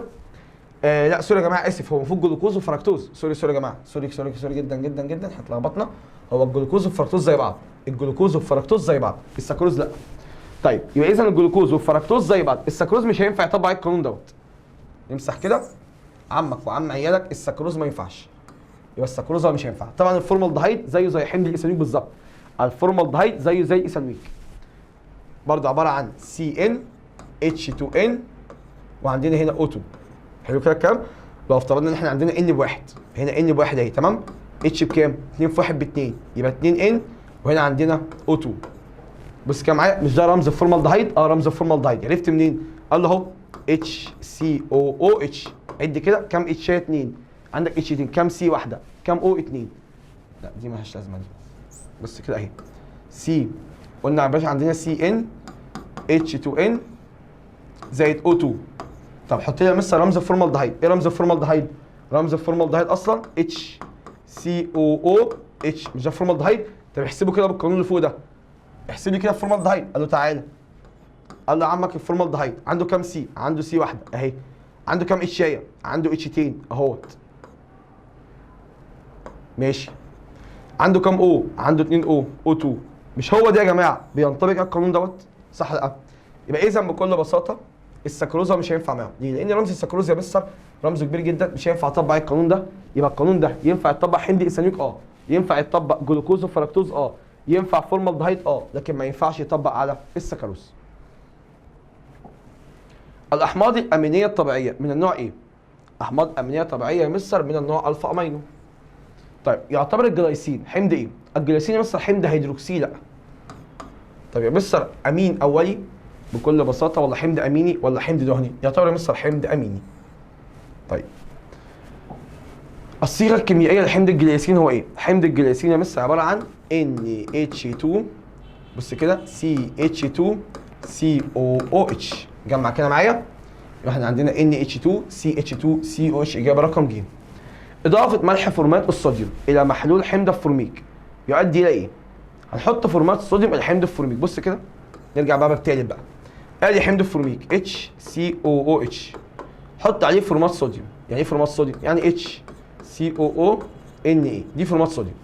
لا sorry يا جماعة اسف، هو المفروض جلوكوز وفركتوز. sorry sorry يا جماعة، sorry sorry sorry جدا جدا جدا، احنا اتلخبطنا. هو الجلوكوز والفركتوز زي بعض، الجلوكوز والفركتوز زي بعض، السكروز لا. طيب يبقى اذا الجلوكوز والفركتوز زي بعض، السكروز مش هينفع يطبق عليه القانون دوت. امسح كده عمك وعم عيالك، السكروز ما ينفعش، يبقى السكروز مش هينفع. طبعا الفورمالدهيد زيه زي حمض الايثانويك بالظبط، الفورمالدهيد زيه زي الايثانويك برضه عبارة عن C N H 2 N وعندنا هنا O 2. حلو كده الكلام؟ لو افترضنا ان احنا عندنا N بواحد، هنا N بواحد اهي تمام، H بكام؟ 2 في 1 ب 2، يبقى 2 N وهنا عندنا O 2. بص كده معايا، مش ده رمز الفورمالدهيد؟ رمز الفورمالدهيد. عرفت منين؟ قال له اهو اتش سي او او اتش. عد كده كام H؟ 2. عندك H 2، كام C؟ واحدة، كام O؟ 2. لا دي مالهاش لازمه دي، بص كده اهي C، قلنا يا باشا عندنا C N H 2 N زائد O 2. طب حط لي يا مستر رمز الفورمالدهيد. ايه رمز الفورمالدهيد؟ رمز الفورمالدهيد اصلا اتش سي او او اتش، مش ده فورمالدهيد؟ طب احسبه كده بالقانون اللي فوق ده، احسب لي كده الفورمالدهيد. قال له تعالى، قال له عمك الفورمالدهيد عنده كام C؟ عنده C واحدة اهي. عنده كام H ايه؟ عنده H 2 اهوت ماشي. عنده كام O؟ عنده 2 O، O 2. مش هو ده يا جماعة بينطبق على القانون دوت صح لا؟ يبقى اذا بكل بساطة السكروزه مش هينفع معاهم. ليه؟ لان رمز السكروز يا مستر رمز كبير جدا، مش هينفع اطبق القانون ده. يبقى القانون ده ينفع يطبق حمض ايثانويك ينفع يطبق جلوكوز وفركتوز ينفع فورمالدهيد لكن ما ينفعش يطبق على السكروز. الاحماض الامينية الطبيعية من النوع ايه؟ احماض امينيه طبيعية يا مستر من النوع alpha amino. طيب يعتبر الجلايسين حمض ايه؟ الجلايسين يا مستر حمض هيدروكسي. لا. طيب يا مستر امين اولي بكل بساطة ولا حمض اميني ولا حمض دهني؟ يعتبر يا مستر حمض اميني. طيب الصيغة الكيميائية لحمض الجليسين هو ايه؟ حمض الجليسين يا مستر عبارة عن NH2، بص كده CH2 COOH. جمع كده معايا، يبقى احنا عندنا NH2 CH2 COH، اجابه رقم ج. اضافه ملح فورمات الصوديوم الى محلول حمض الفورميك يؤدي الى ايه؟ هنحط فورمات الصوديوم الى حمض الفورميك. بص كده نرجع بقى بالتالي بقى، ادي حمض الفورميك HCOOH، حط عليه فورمات صوديوم. يعني ايه فورمات صوديوم؟ يعني HCOONA، دي فورمات صوديوم.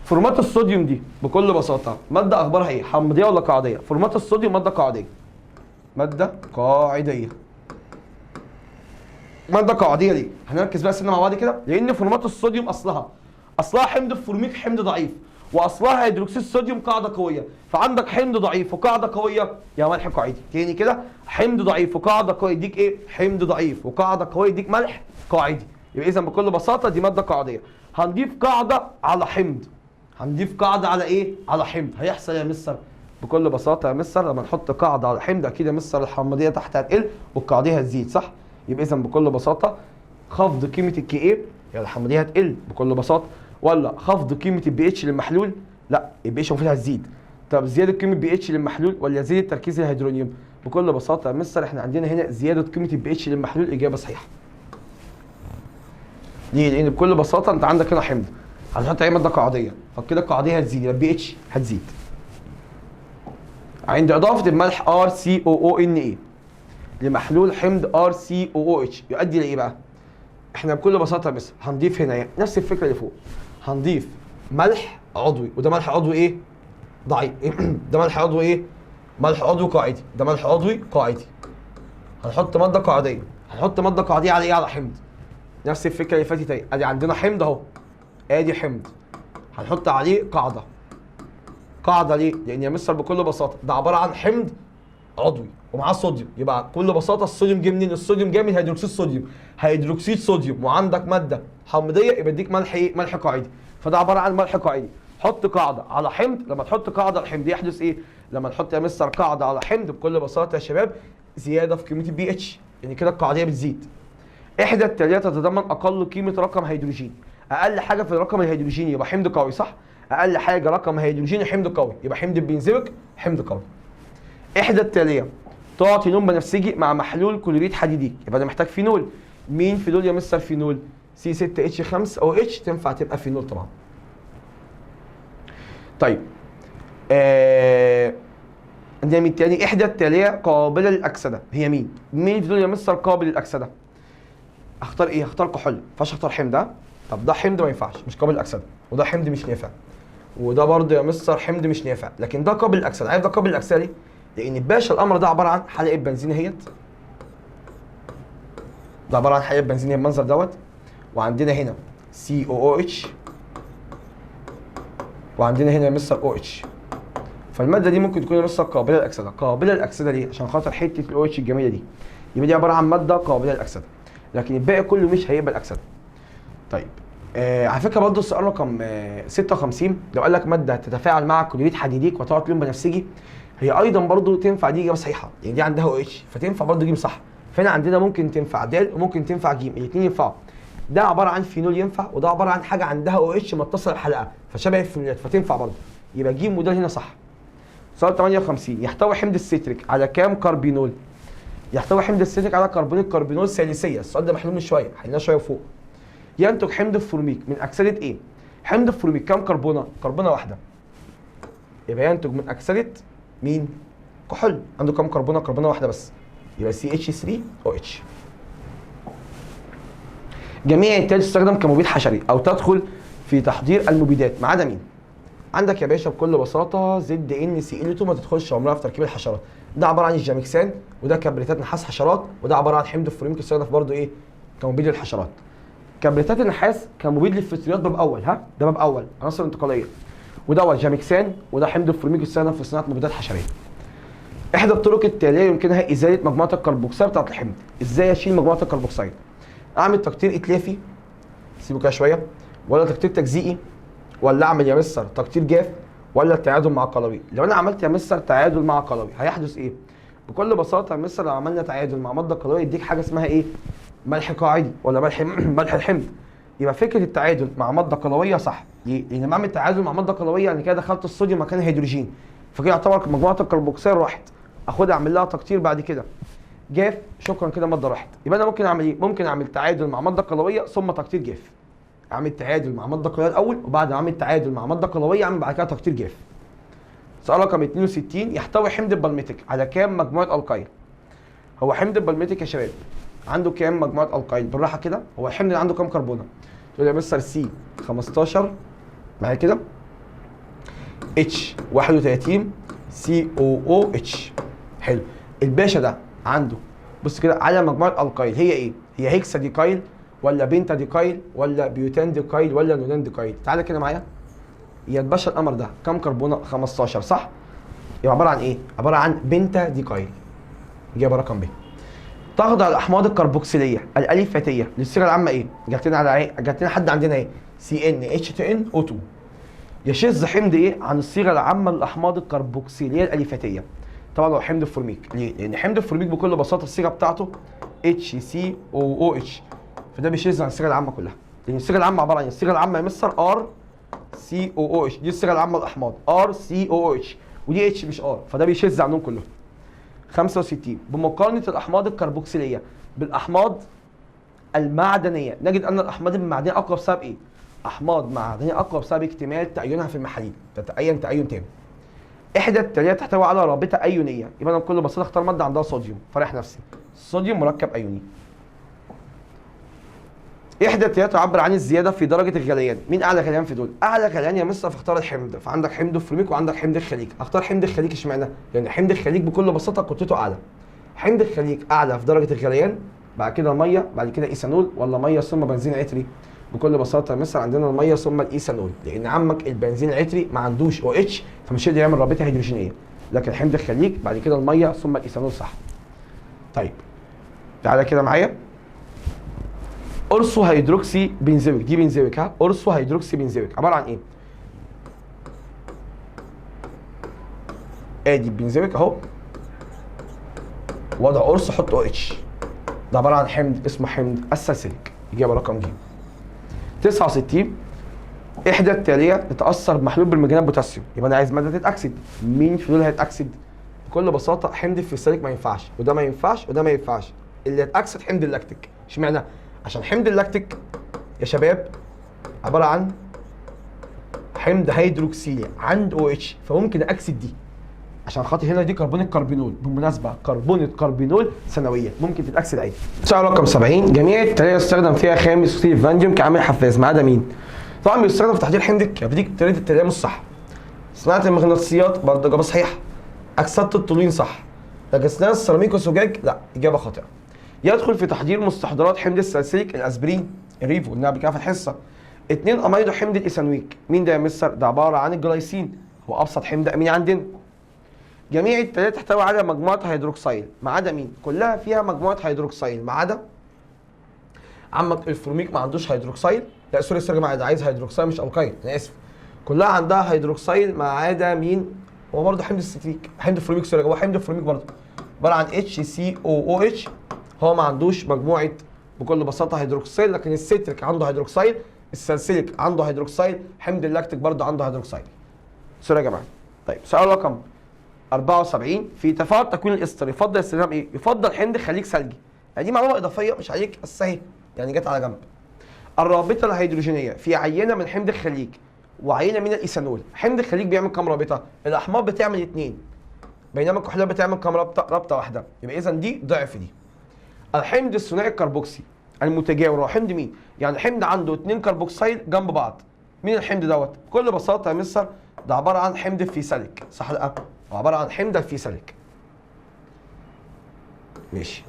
فورمات الصوديوم دي بكل بساطة مادة اخبارها ايه؟ حمضيه ولا قاعديه؟ فورمات الصوديوم مادة قاعديه. مادة قاعديه. مادة قاعديه ليه؟ هنركز بقى سنة مع بعض كده، لان فورمات الصوديوم اصلها حمض الفورميك حمض ضعيف، واصلها هيدروكسيد الصوديوم قاعدة قوية، فعندك حمض ضعيف وقاعدة قوية يا ملح قاعدي. تاني كده، حمض ضعيف وقاعدة قوية يديك ايه؟ حمض ضعيف وقاعدة قوية يديك ملح قاعدي. يبقى اذا بكل بساطة دي مادة قاعديه. هنضيف قاعدة على حمض، هنضيف قاعدة على ايه؟ على حمض. هيحصل يا مستر بكل بساطة يا مستر لما نحط قاعدة على حمض اكيد يا مستر الحمضيه تحت هتقل والقاعديه هتزيد صح؟ يبقى اذا بكل بساطة خفض قيمة ال Ka يعني الحمضيه هتقل بكل بساطة، ولا خفض قيمة ال pH للمحلول؟ لا، ال pH المفروض هتزيد. طب زيادة قيمة pH للمحلول ولا زيادة تركيز الهيدرونيوم؟ بكل بساطة يا مستر احنا عندنا هنا زيادة قيمة ال pH للمحلول، اجابه صحيحه. ليه؟ لان بكل بساطة انت عندك هنا حمض هتحط عليه مادة قاعديه، فالقاعديه فكده القاعديه هتزيد، يبقى البي اتش هتزيد. عند اضافه الملح RCOONa لمحلول حمض RCOOH يؤدي لايه بقى؟ احنا بكل بساطة بس هنضيف هنا نفس الفكرة اللي فوق، هنضيف ملح عضوي، وده ملح عضوي ايه؟ ضعيف. ده ملح عضوي ايه؟ ملح عضوي قاعدي، ده ملح عضوي قاعدي. هنحط مادة قاعديه، هنحط مادة قاعديه على ايه؟ على حمض. نفس الفكرة اللي فاتت اهي، ادي عندنا حمض اهو، ادي حمض هنحط عليه قاعدة. قاعدة ليه؟ لان يا مستر بكل بساطة ده عبارة عن حمض عضوي ومعاه صوديوم، يبقى بكل بساطة الصوديوم جه منين؟ الصوديوم جه من هيدروكسيد صوديوم، هيدروكسيد صوديوم، وعندك مادة حمضيه يبقى يديك ملح ايه؟ ملح قاعدي، فده عبارة عن ملح قاعدي. حط قاعدة على حمض، لما تحط قاعدة على حمض يحدث ايه؟ لما نحط يا مستر قاعدة على حمض بكل بساطة يا شباب زيادة في قيمة البي اتش، يعني كده القاعديه بتزيد. احدى التالية تتضمن اقل قيمة رقم هيدروجين، اقل حاجة في الرقم الهيدروجيني يبقى حمض قوي صح؟ اقل حاجة رقم هيدروجيني حمض قوي، يبقى حمض البنزويك حمض قوي. احدى التالية تعطي لون بنفسجي مع محلول كلوريد حديديك، يبقى انا محتاج فينول. مين في دول يا مستر فينول؟ سي 6 اتش 5 او اتش تنفع تبقى فينول طبعا. طيب عندنا مين تاني؟ احدى التالية قابله للاكسده، هي مين؟ مين في دول يا مستر قابل للاكسده؟ اختار ايه؟ اختار كحول، ما ينفعش اختار حمض. ها؟ طب ده حمض ما ينفعش، مش قابل للاكسده، وده حمض مش نافع، وده برضه يا مستر حمض مش نافع، لكن ده قابل للاكسده. عارف ده قابل للاكسده ليه؟ لان الباشا الامر ده عبارة عن حلقة بنزين اهيت، ده عبارة عن حلقة بنزين بالمنظر دوت، وعندنا هنا COOH، وعندنا هنا يا مستر OH. فالماده دي ممكن تكون يا مستر قابله للاكسده. قابله للاكسده ليه؟ عشان خاطر حتة ال OH الجميلة دي، يبقى دي عبارة عن مادة قابله للاكسده، لكن الباقي كله مش هيقبل اكسده. طيب على فكرة برضه السؤال رقم 56 لو قال لك مادة تتفاعل مع كلوريد حديديك وتعطي لون بنفسجي، هي ايضا برضه تنفع دي اجابه صحيحه، يعني دي عندها OH فتنفع برضه جيم صح. فهنا عندنا ممكن تنفع د وممكن تنفع جيم، الاثنين ينفعوا. ده عبارة عن فينول ينفع، وده عبارة عن حاجة عندها OH متصلة بحلقة فشبه الفينولات فتنفع برضه، يبقى جيم وده هنا صح. سؤال 58 يحتوي حمض الستريك على كام كربينول؟ يحتوي حمض الستريك على كربون الكربينول ثالثيه، السؤال ده محلول من شوية، حلناه شوية فوق. ينتج حمض الفورميك من اكسده ايه؟ حمض الفورميك كام كربونه؟ كربونه واحدة. يبقى ينتج من اكسده مين؟ كحول، عنده كام كربونه؟ كربونه واحدة بس، يبقى CH3OH. جميع التالي تستخدم كمبيد حشري او تدخل في تحضير المبيدات ما عدا مين؟ عندك يا باشا بكل بساطة ZnCl2 ما تدخلش عمرها في تركيب الحشرات، ده عبارة عن الجامكسان، وده كبريتات نحاس حشرات، وده عبارة عن حمض الفورميك يستخدم برضه ايه؟ كمبيد للحشرات. كبريتات النحاس كمبيد للفطريات باب اول، ها؟ ده باب اول عناصر انتقالية. وده جامكسان، وده حمض الفورميك يستخدم في صناعة مبيدات حشريه. احدى الطرق التالية يمكنها ازالة مجموعة الكربوكسيد بتاعت الحمض. ازاي اشيل مجموعة الكربوكسيد؟ اعمل تقطير اتلافي، سيبه كده شوية، ولا تقطير تجزيئي، ولا اعمل يا مستر تقطير جاف، ولا التعادل مع قلوي. لو انا عملت يا مستر تعادل مع قلوي هيحدث ايه؟ بكل بساطة يا مستر لو عملنا تعادل مع مادة قلويه يديك حاجة اسمها ايه؟ ملح قاعدي ولا ملح الحمض. يبقى فكرة التعادل مع مادة قلويه صح. ليه؟ لان لما اعمل تعادل مع مادة قلويه يعني كده دخلت الصوديوم مكان الهيدروجين، فكده يعتبر مجموعة الكربوكسيل راحت، اخدها اعمل لها تقطير بعد كده جاف، شكرا كده مادة راحت. يبقى انا ممكن اعمل ايه؟ ممكن اعمل تعادل مع مادة قلويه ثم تقطير جاف. اعمل تعادل مع مادة قلويه الاول، وبعد ما اعمل تعادل مع مادة قلويه اعمل بعد كده تقطير جاف. سؤال رقم 62 يحتوي حمض البالمتيك على كام مجموعة القايل؟ هو حمض البالمتيك يا شباب عنده كام مجموعة القايل؟ بالراحة كده، هو الحمض اللي عنده كام كربونه؟ تقول يا مستر C 15 معايا كده اتش 31 سي او او اتش. حلو، الباشا ده عنده بص كده على مجموعة القايل، هي ايه؟ هي هيكسا ديكايل ولا بنتا ديكايل ولا بيوتان ديكايل ولا نونان ديكايل؟ تعالى كده معايا، يا الباشا القمر ده كام كربونه؟ 15 صح؟ يبقى عبارة عن ايه؟ عبارة عن بنتا ديكايل. اجابه رقم ب. تخضع الاحماض الكربوكسيليه الاليفاتيه للصيغه العامة ايه؟ جات لنا على ايه؟ جات لنا حد عندنا ايه؟ سي ان اتش 2 ان او 2. يشذ حمض ايه عن الصيغة العامة للاحماض الكربوكسيليه الاليفاتيه؟ طبعا هو حمض الفورميك. ليه؟ لان حمض الفورميك بكل بساطة الصيغة بتاعته HCOOH، فده بيشذ عن الصيغة العامة كلها، لان الصيغة العامة عبارة عن الصيغة العامة يا مستر RCOOH، دي الصيغة العامة للاحماض RCOOH، ودي H مش R، فده بيشذ عنهم كلهم. 65 بمقارنه الاحماض الكربوكسيليه بالاحماض المعدنية نجد ان الاحماض المعدنية اقوى بسبب ايه؟ احماض معدنية اقوى بسبب اكتمال تأينها في المحاليل، تتأين تأين تام. احدى التالية تحتوي على رابطه ايونيه، يبقى انا بكل بساطة اختار مادة عندها صوديوم فريح نفسي، الصوديوم مركب ايوني. احدى التالية تعبر عن الزيادة في درجه الغليان، مين اعلى غليان في دول؟ اعلى غليان يا مستر فاختار الحمض، فعندك حمض الفورميك وعندك حمض الخليك، اختار حمض الخليك اشمعنى؟ لان حمض الخليك بكل بساطة كتلته اعلى. حمض الخليك اعلى في درجه الغليان، بعد كده المية، بعد كده ايثانول، ولا مية ثم بنزين عطري؟ بكل بساطة يا مستر عندنا المية ثم الايثانول، لان عمك البنزين العطري ما عندوش OH فمش هيقدر يعمل رابطه هيدروجينيه، لكن حمض الخليك بعد كده المية ثم الايثانول صح. طيب تعالى كده معايا، ortho hydroxy benzoic، دي بنزويك ها، ortho hydroxy benzoic عبارة عن ايه؟ ادي البنزويك اهو، وضع ortho حط OH، ده عبارة عن حمض اسمه حمض السالسيليك، اجابه رقم ج. 69 احدى التالية تتاثر بمحلول برمنجانات بوتاسيوم، يبقى انا عايز مادة تتاكسد، مين في دول هيتاكسد؟ بكل بساطة حمض الفيساليك ما ينفعش، وده ما ينفعش، وده ما ينفعش، اللي يتاكسد حمض اللاكتيك. اشمعنى؟ عشان حمض اللاكتيك يا شباب عبارة عن حمض هيدروكسيلي عند OH، فممكن اكسد دي عشان خاطر هنا دي كربون الكربينول، بالمناسبة كربون الكربينول ثانوية ممكن تتاكسد عادي. سؤال رقم 70 جميع التالية يستخدم فيها خامس اكسيد الفانديوم كعامل حفاز ما عدا مين؟ طبعا بيستخدم في تحضير حمض الكبريت، طريقه التالية مش صح. صناعة المغناطيسيات برضه اجابه صحيحه. اكسده التولوين صح. لكن صناعة السيراميك والزجاج لا، اجابه خاطئه. يدخل في تحضير مستحضرات حمض السالسيليك الاسبرين الريفو قلنا قبل كده في الحصة. 2 اميدو حمض الايثانويك، مين ده يا مستر؟ ده عبارة عن الجلايسين، هو ابسط حمض اميني عندنا. جميع التلاتة تحتوي على مجموعة هيدروكسيل ما عدا مين؟ كلها فيها مجموعة هيدروكسيل ما عدا عمك الفورميك ما عندوش هيدروكسيل، لا sorry sorry يا جماعة ده عايز هيدروكسيل مش الكاين، انا اسف. كلها عندها هيدروكسيل ما عدا مين؟ هو برضه حمض الستريك، حمض الفورميك sorry، هو حمض الفورميك برضه عبارة عن HCOOH، هو ما عندوش مجموعة بكل بساطة هيدروكسيل، لكن الستريك عنده هيدروكسيل، السالسيليك عنده هيدروكسيل، حمض اللاكتيك برضه عنده هيدروكسيل. sorry يا جماعة. طيب سؤال رقم 74 في تفاعل تكوين الاستر يفضل استخدام ايه؟ يفضل حمض خليك ثلجي. يعني دي معلومة اضافية مش عليك بس اهي يعني جت على جنب. الرابطة الهيدروجينيه في عينه من حمض الخليك وعينه من الايثانول، حمض الخليك بيعمل كام رابطه؟ الاحماض بتعمل 2، بينما الكحولات بتعمل كام رابطه؟ رابطه واحدة، يبقى اذا دي ضعف دي. الحمض الثنائي الكربوكسي المتجاور هو حمض مين؟ يعني حمض عنده 2 كربوكسيل جنب بعض. مين الحمض دوت؟ بكل بساطة يا مستر ده عبارة عن حمض الفيساليك، صح لا؟ هو عبارة عن حمض الفيساليك. ماشي.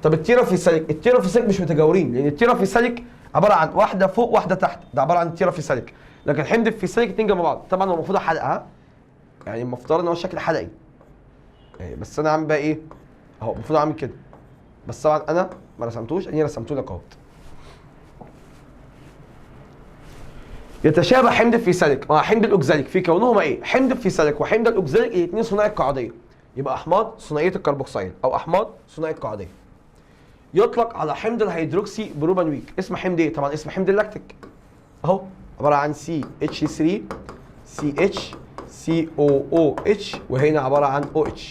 طب التيرافيساليك، التيرافيساليك مش متجاورين لان التيرافيساليك عبارة عن واحدة فوق واحدة تحت، ده عبارة عن التيرافيساليك، لكن حمض الفيساليك 2 جنب بعض. طبعا هو المفروض حلقة، يعني المفترض ان هو شكل حلقي. يعني بس انا عامل بقى ايه؟ اهو المفروض اعمل كده. بس طبعا انا ما رسمتوش، انا رسمته لك اهو. يتشابه حمض الفيساليك مع حمض الاوكزاليك في كونهما ايه؟ حمض الفيساليك وحمض الاوكزاليك الاثنين ثنائي القاعديه، يبقى احماض ثنائية الكربوكسيل او احماض ثنائي القاعديه. يطلق على حمض الهيدروكسي بروبانويك اسم حمض ايه؟ طبعا اسم حمض اللاكتيك اهو، عبارة عن CH3 CH COOH وهنا عبارة عن OH.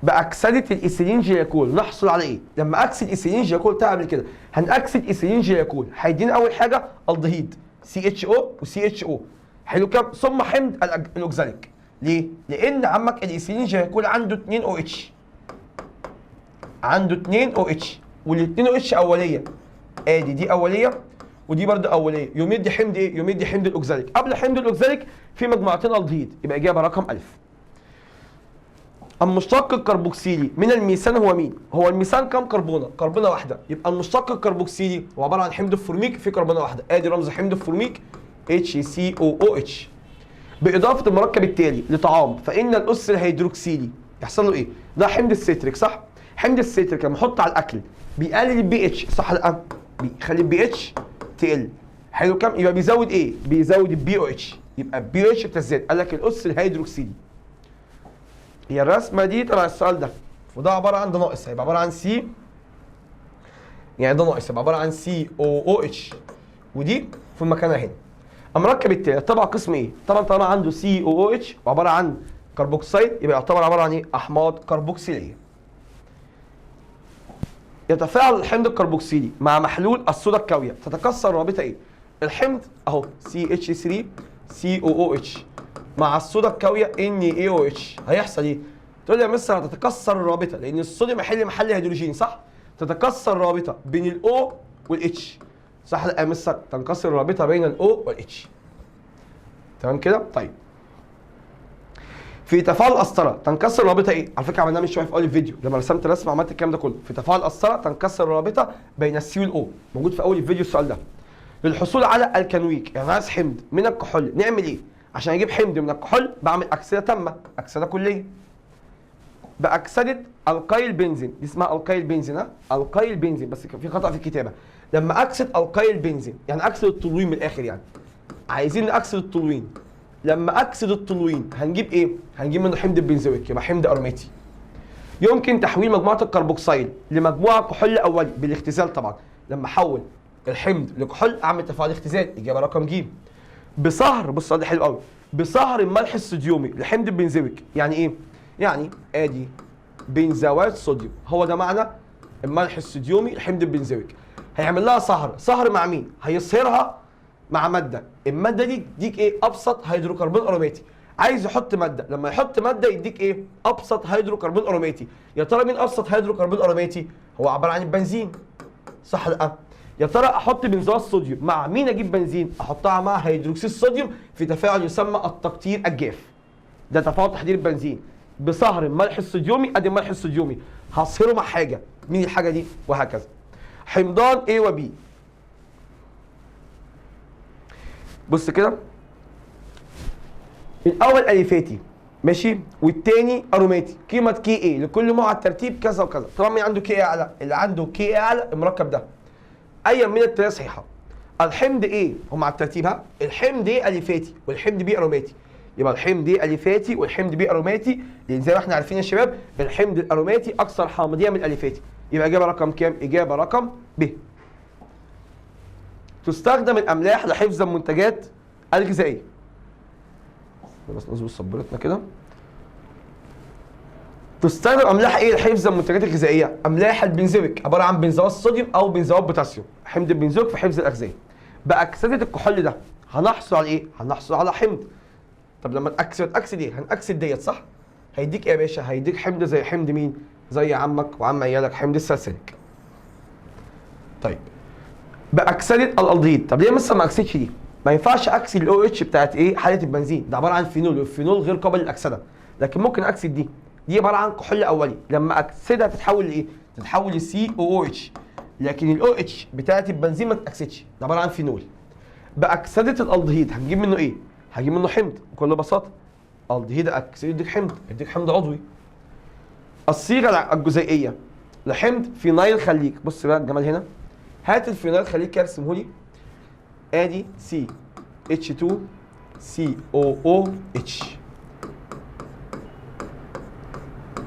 باكسده الايثيلين جليكول نحصل على ايه؟ لما اكسد ايثيلين جليكول بتاع قبل كده هنأكسد ايثيلين جليكول هيدينا اول حاجة الدهيد CHO و CHO، حلو كام؟ ثم حمض الاوكزاليك. ليه؟ لان عمك الايثيلين جليكول عنده 2 OH، عنده 2 OH، وال2 OH اوليه، ادي دي اوليه ودي برده اوليه، يوم يدي حمض ايه؟ يوم يدي حمض الاوكزاليك. قبل حمض الاوكزاليك في مجموعتين الدهيد، يبقى اجابه رقم 1000. المشتق الكربوكسيلي من الميثان هو مين؟ هو الميثان كام كربونه؟ كربونه واحدة، يبقى المشتق الكربوكسيلي هو عبارة عن حمض الفورميك في كربونه واحدة، ادي رمز حمض الفورميك HCOOH. باضافة المركب التالي لطعام فان الاس الهيدروكسيلي يحصل له ايه؟ ده حمض الستريك صح؟ حمض الستريك لما احطه على الاكل بيقلل البي اتش صح لا؟ بيخلي البي اتش تقل، حلو كام؟ يبقى بيزود ايه؟ بيزود ال pOH، يبقى ال pOH بتزداد. قال لك الاس الهيدروكسيلي. هي الرسمة دي تبع السؤال ده، وده عبارة عن ده ناقص، هيبقى عبارة عن C، يعني ده ناقص هيبقى عبارة عن COOH، ودي في مكانها هنا. المركب التالي تبع قسم ايه؟ طبعا طالما عنده COOH وعبارة عن كربوكسيد يبقى يعتبر عبارة عن ايه؟ احماض كربوكسيليه. يتفاعل الحمض الكربوكسيلي مع محلول الصودا الكاويه تتكسر رابطه ايه؟ الحمض اهو CH3COOH مع الصودا الكاويه NaOH، هيحصل ايه؟ تقول لي يا مستر هتتكسر الرابطة، لان الصوديوم هيحل محل هيدروجين صح؟ تتكسر الرابطة بين ال O وال H صح؟ لا يا مستر، تنكسر الرابطة بين ال O وال H. تمام كده؟ طيب في تفاعل الأسترة تنكسر الرابطة ايه؟ على فكرة عملناها من شوية في اول الفيديو لما رسمت رسمه عملت الكلام ده كله. في تفاعل الأسترة تنكسر الرابطة بين ال C وال O، موجود في اول الفيديو السؤال ده. للحصول على الكانويك، يعني عايز حمض من الكحول، نعمل ايه؟ عشان اجيب حمض من الكحول بعمل اكسده تامة، اكسده كليه. باكسده القيل بنزين، دي اسمها القيل بنزين، ها؟ القيل بنزين، بس في خطأ في الكتابة. لما اكسد القيل بنزين يعني اكسد التولوين من الاخر، يعني عايزين نأكسد التولوين. لما اكسد التولوين هنجيب ايه؟ هنجيب منه حمض البنزويك، يبقى حمض اروماتي. يمكن تحويل مجموعة الكربوكسيل لمجموعة كحول اولي بالاختزال طبعا. لما احول الحمض لكحول اعمل تفاعل اختزال، اجابه رقم ج. بصهر، بص السؤال ده حلو قوي، بصهر الملح الصوديومي لحمض البنزويك، يعني ايه؟ يعني ادي بنزوات صوديوم، هو ده معنى الملح الصوديومي لحمض البنزويك. هيعمل لها صهر، صهر مع مين؟ هيصهرها مع مادة، المادة دي تديك ايه؟ ابسط هيدروكربون اروماتي. عايز يحط مادة، لما يحط مادة يديك ايه؟ ابسط هيدروكربون اروماتي. يا ترى مين ابسط هيدروكربون اروماتي؟ هو عبارة عن البنزين صح لا؟ يا ترى احط بنزوات صوديوم مع مين اجيب بنزين؟ احطها مع هيدروكسيد الصوديوم في تفاعل يسمى التقطير الجاف. ده تفاعل تحضير البنزين بصهر الملح الصوديومي، ادي الملح الصوديومي هصهره مع حاجة، مين الحاجة دي؟ وهكذا. حمضان A و B. بص كده، الاول اليفاتي ماشي، والتاني اروماتي، قيمة Ka لكل نوع الترتيب كذا وكذا. طبعا مين عنده Ka اعلى؟ اللي عنده Ka اعلى المركب ده. اي من الثلاثة صحيحه؟ الحمض A هم على الترتيب، ها؟ الحمض A اليفاتي والحمض B اروماتي، يبقى الحمض A اليفاتي والحمض B اروماتي، لان زي ما احنا عارفين يا شباب الحمض الاروماتي اكثر حامضيه من الاليفاتي. يبقى اجابه رقم كام؟ اجابه رقم ب. تستخدم الاملاح لحفظ المنتجات الغذائية. بس نظبط صبرتنا كده. تستخدم املاح ايه لحفظ المنتجات الغذائية؟ املاح البنزويك، عبارة عن بنزوات صوديوم او بنزوات بوتاسيوم، حمض البنزويك في حفظ الاغذية. باكسده الكحول ده هنحصل على ايه؟ هنحصل على حمض. طب لما نأكسد، اكسد ايه؟ هنأكسد ديت صح؟ هيديك ايه يا باشا؟ هيديك حمض زي حمض مين؟ زي عمك وعم عيالك، حمض السلسلك. طيب باكسده الالدهيد، طب ليه مثلا ما اكسدش دي؟ ما ينفعش اكسد ال OH بتاعت ايه؟ حاله البنزين، ده عبارة عن فينول، والفينول غير قابل للاكسده، لكن ممكن اكسد دي، دي عبارة عن كحول اولي، لما اكسدها تتحول لايه؟ تتحول ل COOH، لكن ال OH بتاعت البنزين ما تتاكسدش، ده عبارة عن فينول. باكسده الالدهيد هنجيب منه ايه؟ هجيب منه حمض بكل بساطة. الدهيد اكسده يديك حمض، يديك حمض عضوي. الصيغة الجزيئيه لحمض فينايل خليك، بص بقى الجمال هنا، هات الفينايل خليك كده ارسمه لي، ادي CH2COOH،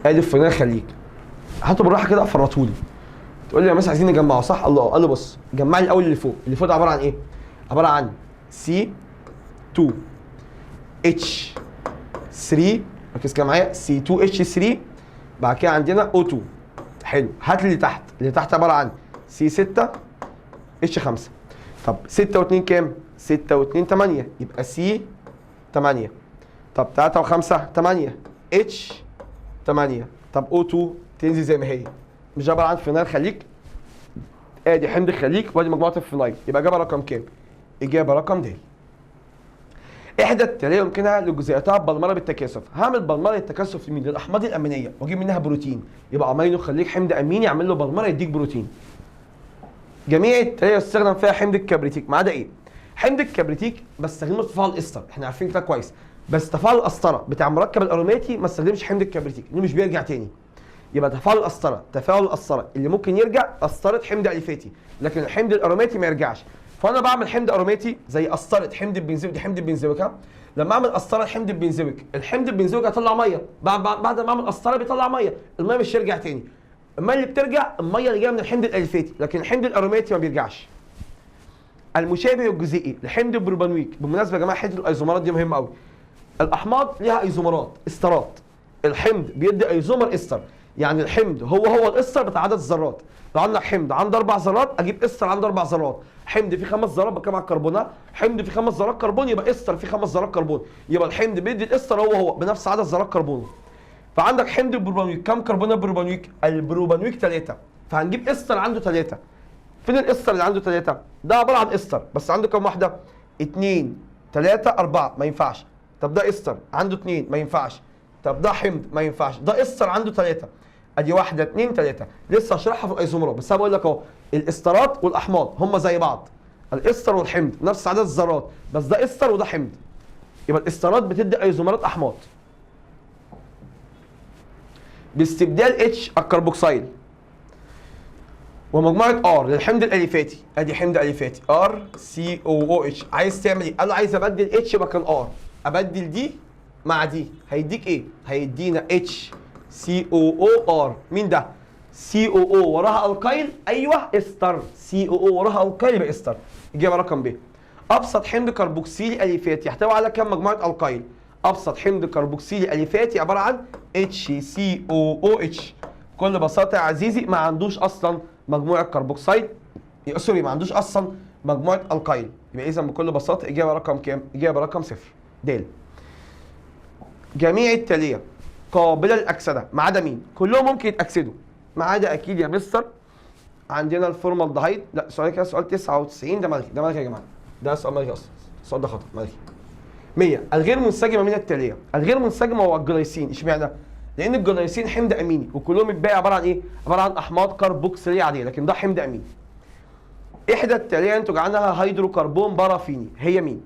ادي الفينايل خليك، هاته بالراحة كده فرطولي. تقول لي يا مس عايزين نجمعه صح؟ الله، قال له بص جمع لي الاول اللي فوق، اللي فوق ده عبارة عن ايه؟ عبارة عن C2H3، ركز كده معايا، C2H3، بعد كده عندنا O2. حلو، هات اللي تحت، اللي تحت عبارة عن C6H5. طب 6 و2 كام؟ 6 و2 8، يبقى C8. طب 3 و5 8، H8. طب O2 تنزل زي ما هي، مش عبارة عن فينايل خليك، ادي حمض خليك وادي مجموعة الفينايل، يبقى اجابه رقم كام؟ اجابه رقم د. احدى التالية يمكنها لجزيئاتها بلمره بالتكاثف. هعمل بلمره للتكاثف لمين؟ للاحماض الامينية واجيب منها بروتين، يبقى امينو خليك حمض اميني اعمل له بلمره يديك بروتين. جميع التالية يستخدم فيها حمض الكبريتيك ما عدا ايه؟ حمض الكبريتيك بستخدمه في تفاعل الاستر، احنا عارفين كده كويس، بس تفاعل الاستره بتاع مركب الاروماتي ما استخدمش حمض الكبريتيك لانه مش بيرجع تاني. يبقى تفاعل الاستره، تفاعل الاستره اللي ممكن يرجع استره حمض اليفاتي، لكن الحمض الاروماتي ما يرجعش. فانا بعمل حمض اروماتي زي استره حمض البنزويك، دي حمض البنزويك، ها؟ لما اعمل استره حمض البنزويك، الحمض البنزويك هيطلع مية، بعد ما اعمل استره بيطلع مية، المية مش هيرجع تاني. المية اللي بترجع المية اللي جاية من الحمض الاليفاتي، لكن الحمض الاروماتي ما بيرجعش. المشابه الجزيئي لحمض البروبانويك، بالمناسبة يا جماعة حتة الايزومرات دي مهمة قوي. الاحماض ليها ايزومرات استرات، الحمض بيدي ايزومر استر، يعني الحمض هو هو الاستر بتاع عدد الذرات. لو عندك حمض عنده 4 ذرات اجيب استر عنده 4 ذرات. حمض فيه 5 ذرات بكام على الكربونات؟ حمض فيه 5 ذرات كربون يبقى استر فيه 5 ذرات كربون، يبقى الحمض بيدي الاستر هو هو بنفس عدد ذرات كربونه. فعندك حمض البروبانويك كم كربونه بروبانويك؟ البروبانويك 3، فهنجيب استر عنده 3. فين الاستر اللي عنده 3؟ ده عبارة عن استر بس عنده كم واحدة؟ 2 3 4، ما ينفعش. طب ده استر عنده 2، ما ينفعش. طب ده حمض، ما ينفعش. ده استر عنده 3، ادي 1 2 3. لسه هشرحها في الايزومرات، بس انا بقول لك اهو الاسترات والاحماض هم زي بعض، الاستر والحمض نفس عدد الذرات، بس ده استر وده حمض، يبقى الاسترات بتدي ايزومرات احماض. باستبدال H الكربوكسيل ومجموعة R للحمض الاليفاتي، ادي حمض اليفاتي R COOH. عايز تعمل ايه؟ قال له عايز ابدل H مكان R، ابدل دي مع دي، هيديك ايه؟ هيدينا H COO R. مين ده؟ COO وراها alkyl، ايوه استر، COO وراها alkyl يبقى استر. اجابه رقم ب. ابسط حمض كربوكسيلي اليفاتي يحتوي على كم مجموعة alkyl؟ ابسط حمض كربوكسيلي اليفاتي عبارة عن HCOOH. بكل بساطة يا عزيزي ما عندوش اصلا مجموعة كربوكسيل، sorry ما عندوش اصلا مجموعة alkyl، يبقى اذا بكل بساطة اجابه رقم كام؟ اجابه رقم 0 د. جميع التالية قابله للاكسده ما عدا مين؟ كلهم ممكن يتاكسدوا ما عدا اكيد يا مستر عندنا الفورمالدهيد. لا سؤال كده، سؤال 99 ده ملغي، ده ملغي يا جماعة، ده سؤال ملغي اصلا، السؤال ده خطا ملغي. 100 الغير منسجمه من التالية، الغير منسجمه هو الجلايسين. اشمعنى؟ لان الجلايسين حمض اميني وكلهم الباقي عبارة عن ايه؟ عبارة عن احماض كربوكسيليه عادية، لكن ده حمض اميني. احدى التالية ينتج عنها هيدروكربون بارافيني، هي مين؟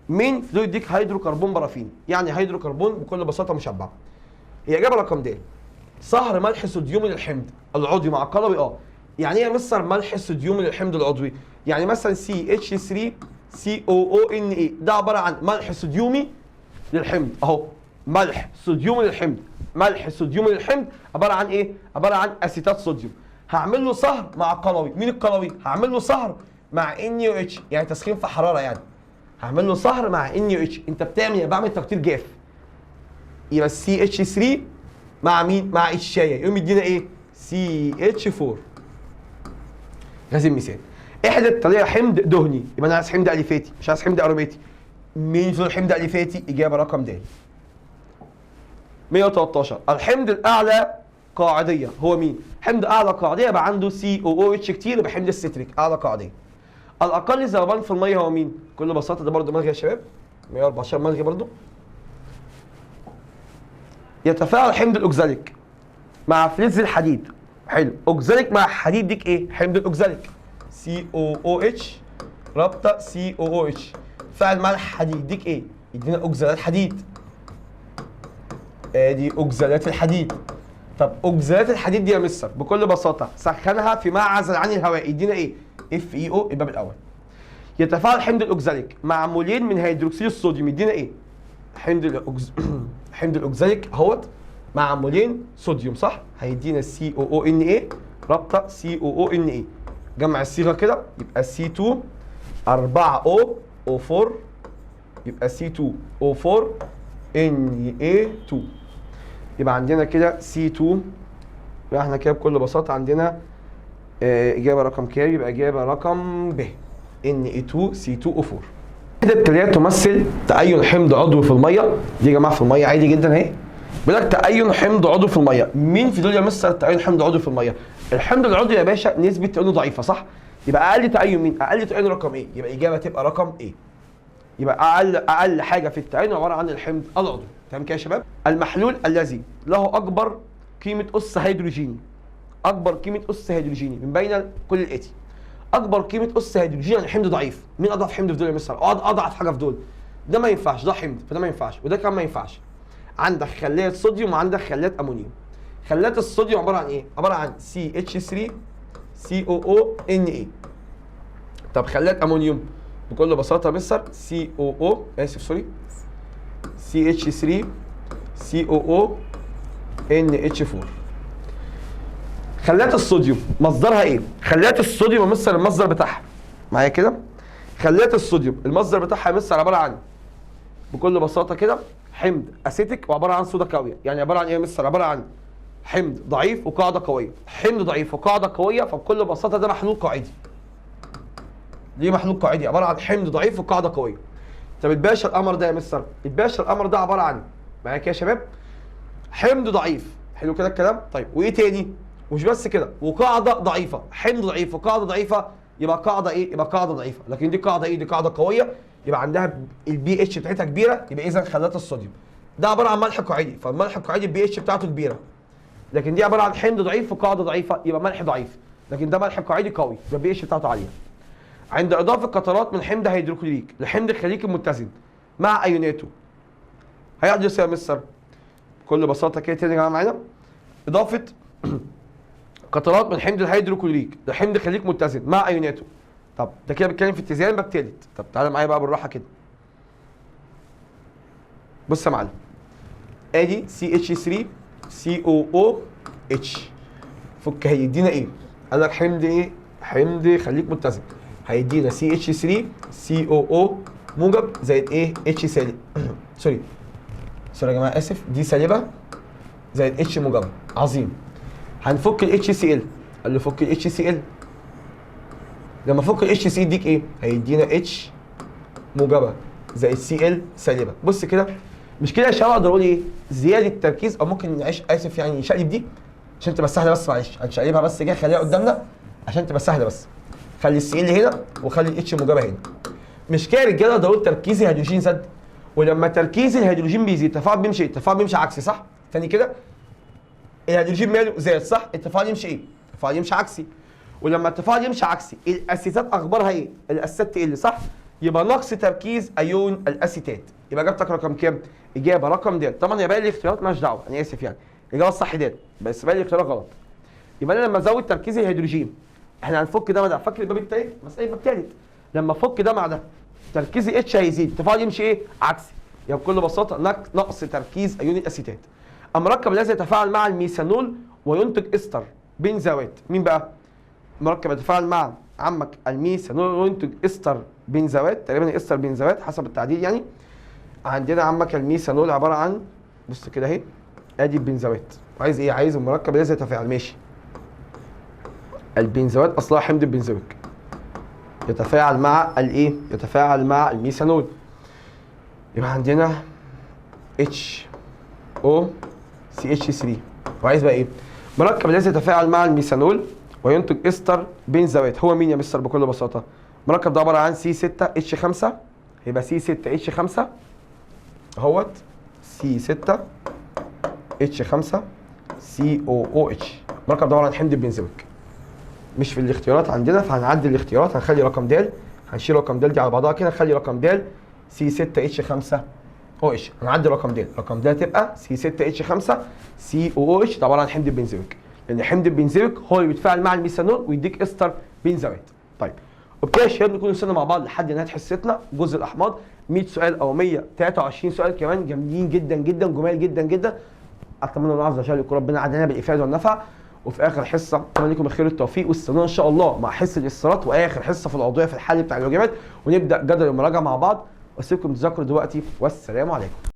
مين في دول يديك هيدروكربون بارافيني؟ يعني هيدروكربون بكل بساطة مشبع. هي اجابه رقم د. صهر ملح صوديوم للحمض العضوي مع قلوي. يعني ايه يا مستر ملح صوديوم للحمض العضوي؟ يعني مثلا CH3 COONA ده عبارة عن ملح صوديومي للحمض اهو، ملح صوديومي للحمض، ملح صوديومي للحمض عبارة عن ايه؟ عبارة عن اسيتات صوديوم. هعمل له صهر مع قلوي، مين القلوي؟ هعمل له صهر مع NaOH، يعني تسخين في حرارة، يعني هعمل له صهر مع NaOH. انت بتعمل ايه؟ بعمل تقطير جاف. يبقى CH3 مع مين؟ مع H ايه، يقوم يدينا ايه؟ CH4 غاز الميثان. احدى التالية حمض دهني، يبقى انا عايز حمض اليفاتي مش عايز حمض اروماتي. مين في الحمض اليفاتي؟ اجابه رقم د. 113 الحمض الاعلى قاعديه هو مين؟ حمض اعلى قاعديه يبقى عنده COOH كتير، يبقى حمض الستريك اعلى قاعديه. الاقل ذوبان في المية هو مين؟ بكل بساطة ده برده ملغي يا شباب، 114 ملغي برده. يتفاعل حمض الاوكزاليك مع فلز الحديد، حلو، اوكزاليك مع حديد ديك ايه؟ حمض الاوكزاليك COOH رابطه COOH فاعل مع الحديد ديك ايه؟ يدينا اوكزالات حديد. ادي اوكزالات الحديد. طب اوكزالات الحديد دي يا مستر بكل بساطة سخنها في معزل عن الهواء يدينا ايه؟ FeO الباب الاول. يتفاعل حمض الاوكزاليك مع مولين من هيدروكسيد الصوديوم يدينا ايه؟ حمض الاوكزاليك اهوت مع مولين صوديوم صح؟ هيدينا COONA رابطه COONA. جمع الصيغة كده يبقى C2 4 O O4 يبقى C2O4 Na2. يبقى عندنا كده C2، يبقى احنا كده بكل بساطة عندنا اجابه رقم كام؟ يبقى اجابه رقم ب Na2C2O4. وحدة التالية تمثل تأين حمض عضوي في المية، دي يا جماعة في المية عادي جدا اهي. بيقول لك تأين حمض عضوي في المية، مين في دول يا مستر تأين حمض عضوي في المية؟ الحمض العضوي يا باشا نسبة تأينه ضعيفة صح؟ يبقى أقل تأين مين؟ أقل تأين رقم إيه؟ يبقى الإجابة تبقى رقم إيه؟ يبقى أقل حاجة في التأين عبارة عن الحمض العضوي، تمام كده يا شباب؟ المحلول الذي له أكبر قيمة أس هيدروجيني، أكبر قيمة أس هيدروجيني من بين كل الآتي. أكبر قيمة أس هيدروجيني يعني حمض ضعيف، مين أضعف حمض في دول يا مستر؟ أضعف حاجة في دول. ده ما ينفعش، ده حمض فده ما ينفعش، وده كمان ما ينفعش. عندك خلية صوديوم وعندك خلية أمونيوم. خلية الصوديوم عبارة عن إيه؟ عبارة عن CH3COONA. طب خلية أمونيوم بكل بساطة يا مستر COO آسف سوري CH3COONH4. خليات الصوديوم مصدرها ايه؟ خليات الصوديوم يا مستر المصدر بتاعها معايا كده؟ خليات الصوديوم المصدر بتاعها يا مستر عبارة عن بكل بساطة كده حمض اسيتيك وعبارة عن صودا كاويه، يعني عبارة عن ايه يا مستر؟ عبارة عن حمض ضعيف وقاعدة قوية، حمض ضعيف وقاعدة قوية، فبكل بساطة ده محلول قاعدي. ليه محلول قاعدي؟ عبارة عن حمض ضعيف وقاعدة قوية. طب الباشا القمر ده يا مستر، الباشا القمر ده عبارة عن، معايا كده يا شباب، حمض ضعيف، حلو كده الكلام؟ طيب وايه تاني؟ مش بس كده، وقاعدة ضعيفة، حمض ضعيف وقاعدة ضعيفة، يبقى قاعدة ايه؟ يبقى قاعدة ضعيفة، لكن دي قاعدة ايه؟ دي قاعدة قوية، يبقى عندها البي اتش بتاعتها كبيرة، يبقى اذا خلات الصوديوم. ده عبارة عن ملح قاعدي، فالملح القاعدي البي اتش بتاعته كبيرة. لكن دي عبارة عن حمض ضعيف وقاعدة ضعيفة، يبقى ملح ضعيف، لكن ده ملح قاعدي قوي، يبقى البي اتش بتاعته عالية. عند اضافه قطرات من حمض هيدروكلوريك لحمض الخليك المتزن مع ايوناته هيحدث يا مستر؟ بكل بساطة كده تاني يا جماعة معانا، اضافه قطرات من حمض الهيدروكلوريك لحمض خليك متزن مع ايوناته. طب ده كده بيتكلم في اتزان باب تالت. طب تعالى معايا بقى بالراحة كده. بص يا معلم، ادي CH3COOH، فك هيدينا ايه؟ قال لك حمض ايه؟ حمض خليك متزن، هيدينا CH3COO موجب زائد ايه؟ H سالب sorry sorry يا جماعة اسف، دي سالبه زائد H موجبه. عظيم. هنفك ال HCl، قال له فك ال HCl. لما فك ال HCl يديك ايه؟ هيدينا H موجبه زائد Cl سالبه. بص كده، مش كده يا شباب اقدر اقول ايه؟ زيادة تركيز، او ممكن نعيش اسف يعني نشقلب دي عشان تبقى سهلة بس، معلش هنشقلبها بس كده، خليها قدامنا عشان تبقى سهلة بس. خلي ال Cl هنا وخلي ال H موجبه هنا. مش كده يا رجاله اقدر اقول تركيز الهيدروجين زاد، ولما تركيز الهيدروجين بيزيد التفاعل بيمشي ايه؟ التفاعل بيمشي عكسي صح؟ تاني كده الهيدروجين ماله زاد صح؟ التفاعل يمشي ايه؟ التفاعل يمشي عكسي. ولما التفاعل يمشي عكسي الاسيتات اخبارها ايه؟ الاسيتات تقل صح؟ يبقى نقص تركيز ايون الاسيتات. يبقى اجابتك رقم كام؟ اجابه رقم د. طبعا يا باقي الاختيارات مالهاش دعوه، انا اسف يعني الاجابة الصح د، بس باقي الاختيارات غلط. يبقى انا لما ازود تركيز الهيدروجين، احنا هنفك ده مع ده، فاكر الباب الثالث؟ مسالة الباب الثالث، لما افك ده مع ده تركيز H هيزيد، التفاعل يمشي ايه؟ عكسي. يبقى بكل بساطة نقص تركيز ايون الاسيتات. المركب الذي يتفاعل مع الميثانول وينتج استر بنزوات، مين بقى؟ مركب يتفاعل مع عمك الميثانول وينتج استر بنزوات، تقريبا استر بنزوات حسب التعديل يعني. عندنا عمك الميثانول عبارة عن، بص كده اهي، ادي البنزوات، وعايز ايه؟ عايز المركب الذي يتفاعل، ماشي. البنزوات اصلها حمض البنزويك، يتفاعل مع الايه؟ يتفاعل مع الميثانول. يبقى عندنا H O CH3، وعايز بقى ايه؟ مركب الذي يتفاعل مع الميثانول وينتج استر بنزوات، هو مين يا مستر؟ بكل بساطة المركب ده عبارة عن C6H5، هيبقى C6H5 اهوت، C6H5 COOH. المركب ده عبارة عن حمض البنزويك، مش في الاختيارات عندنا، فهنعدل الاختيارات، هنخلي رقم د، هنشيل رقم د دي على بعضها كده، نخلي رقم د C6H5 OH، هنعدل رقم د، رقم د تبقى C6H5 COOH، ده عبارة عن حمض البنزويك، لان حمض البنزويك هو اللي بيتفاعل مع الميثانول ويديك استر بنزوات. طيب وبكده يا شباب نكون وصلنا مع بعض لحد نهاية حصتنا جزء الاحماض، 100 سؤال او 123 سؤال كمان، جامدين جدا جدا، جمال جدا جدا. اتمنى الله عز وجل يكون ربنا عدنا بالافاده والنفع. وفي اخر حصة اتمنى لكم الخير والتوفيق، واستنونا ان شاء الله مع حصة الاسترات واخر حصة في العضوية في الحل بتاع الواجبات، ونبدا جدول المراجعة مع بعض. واسيبكم تذاكروا دلوقتي، والسلام عليكم.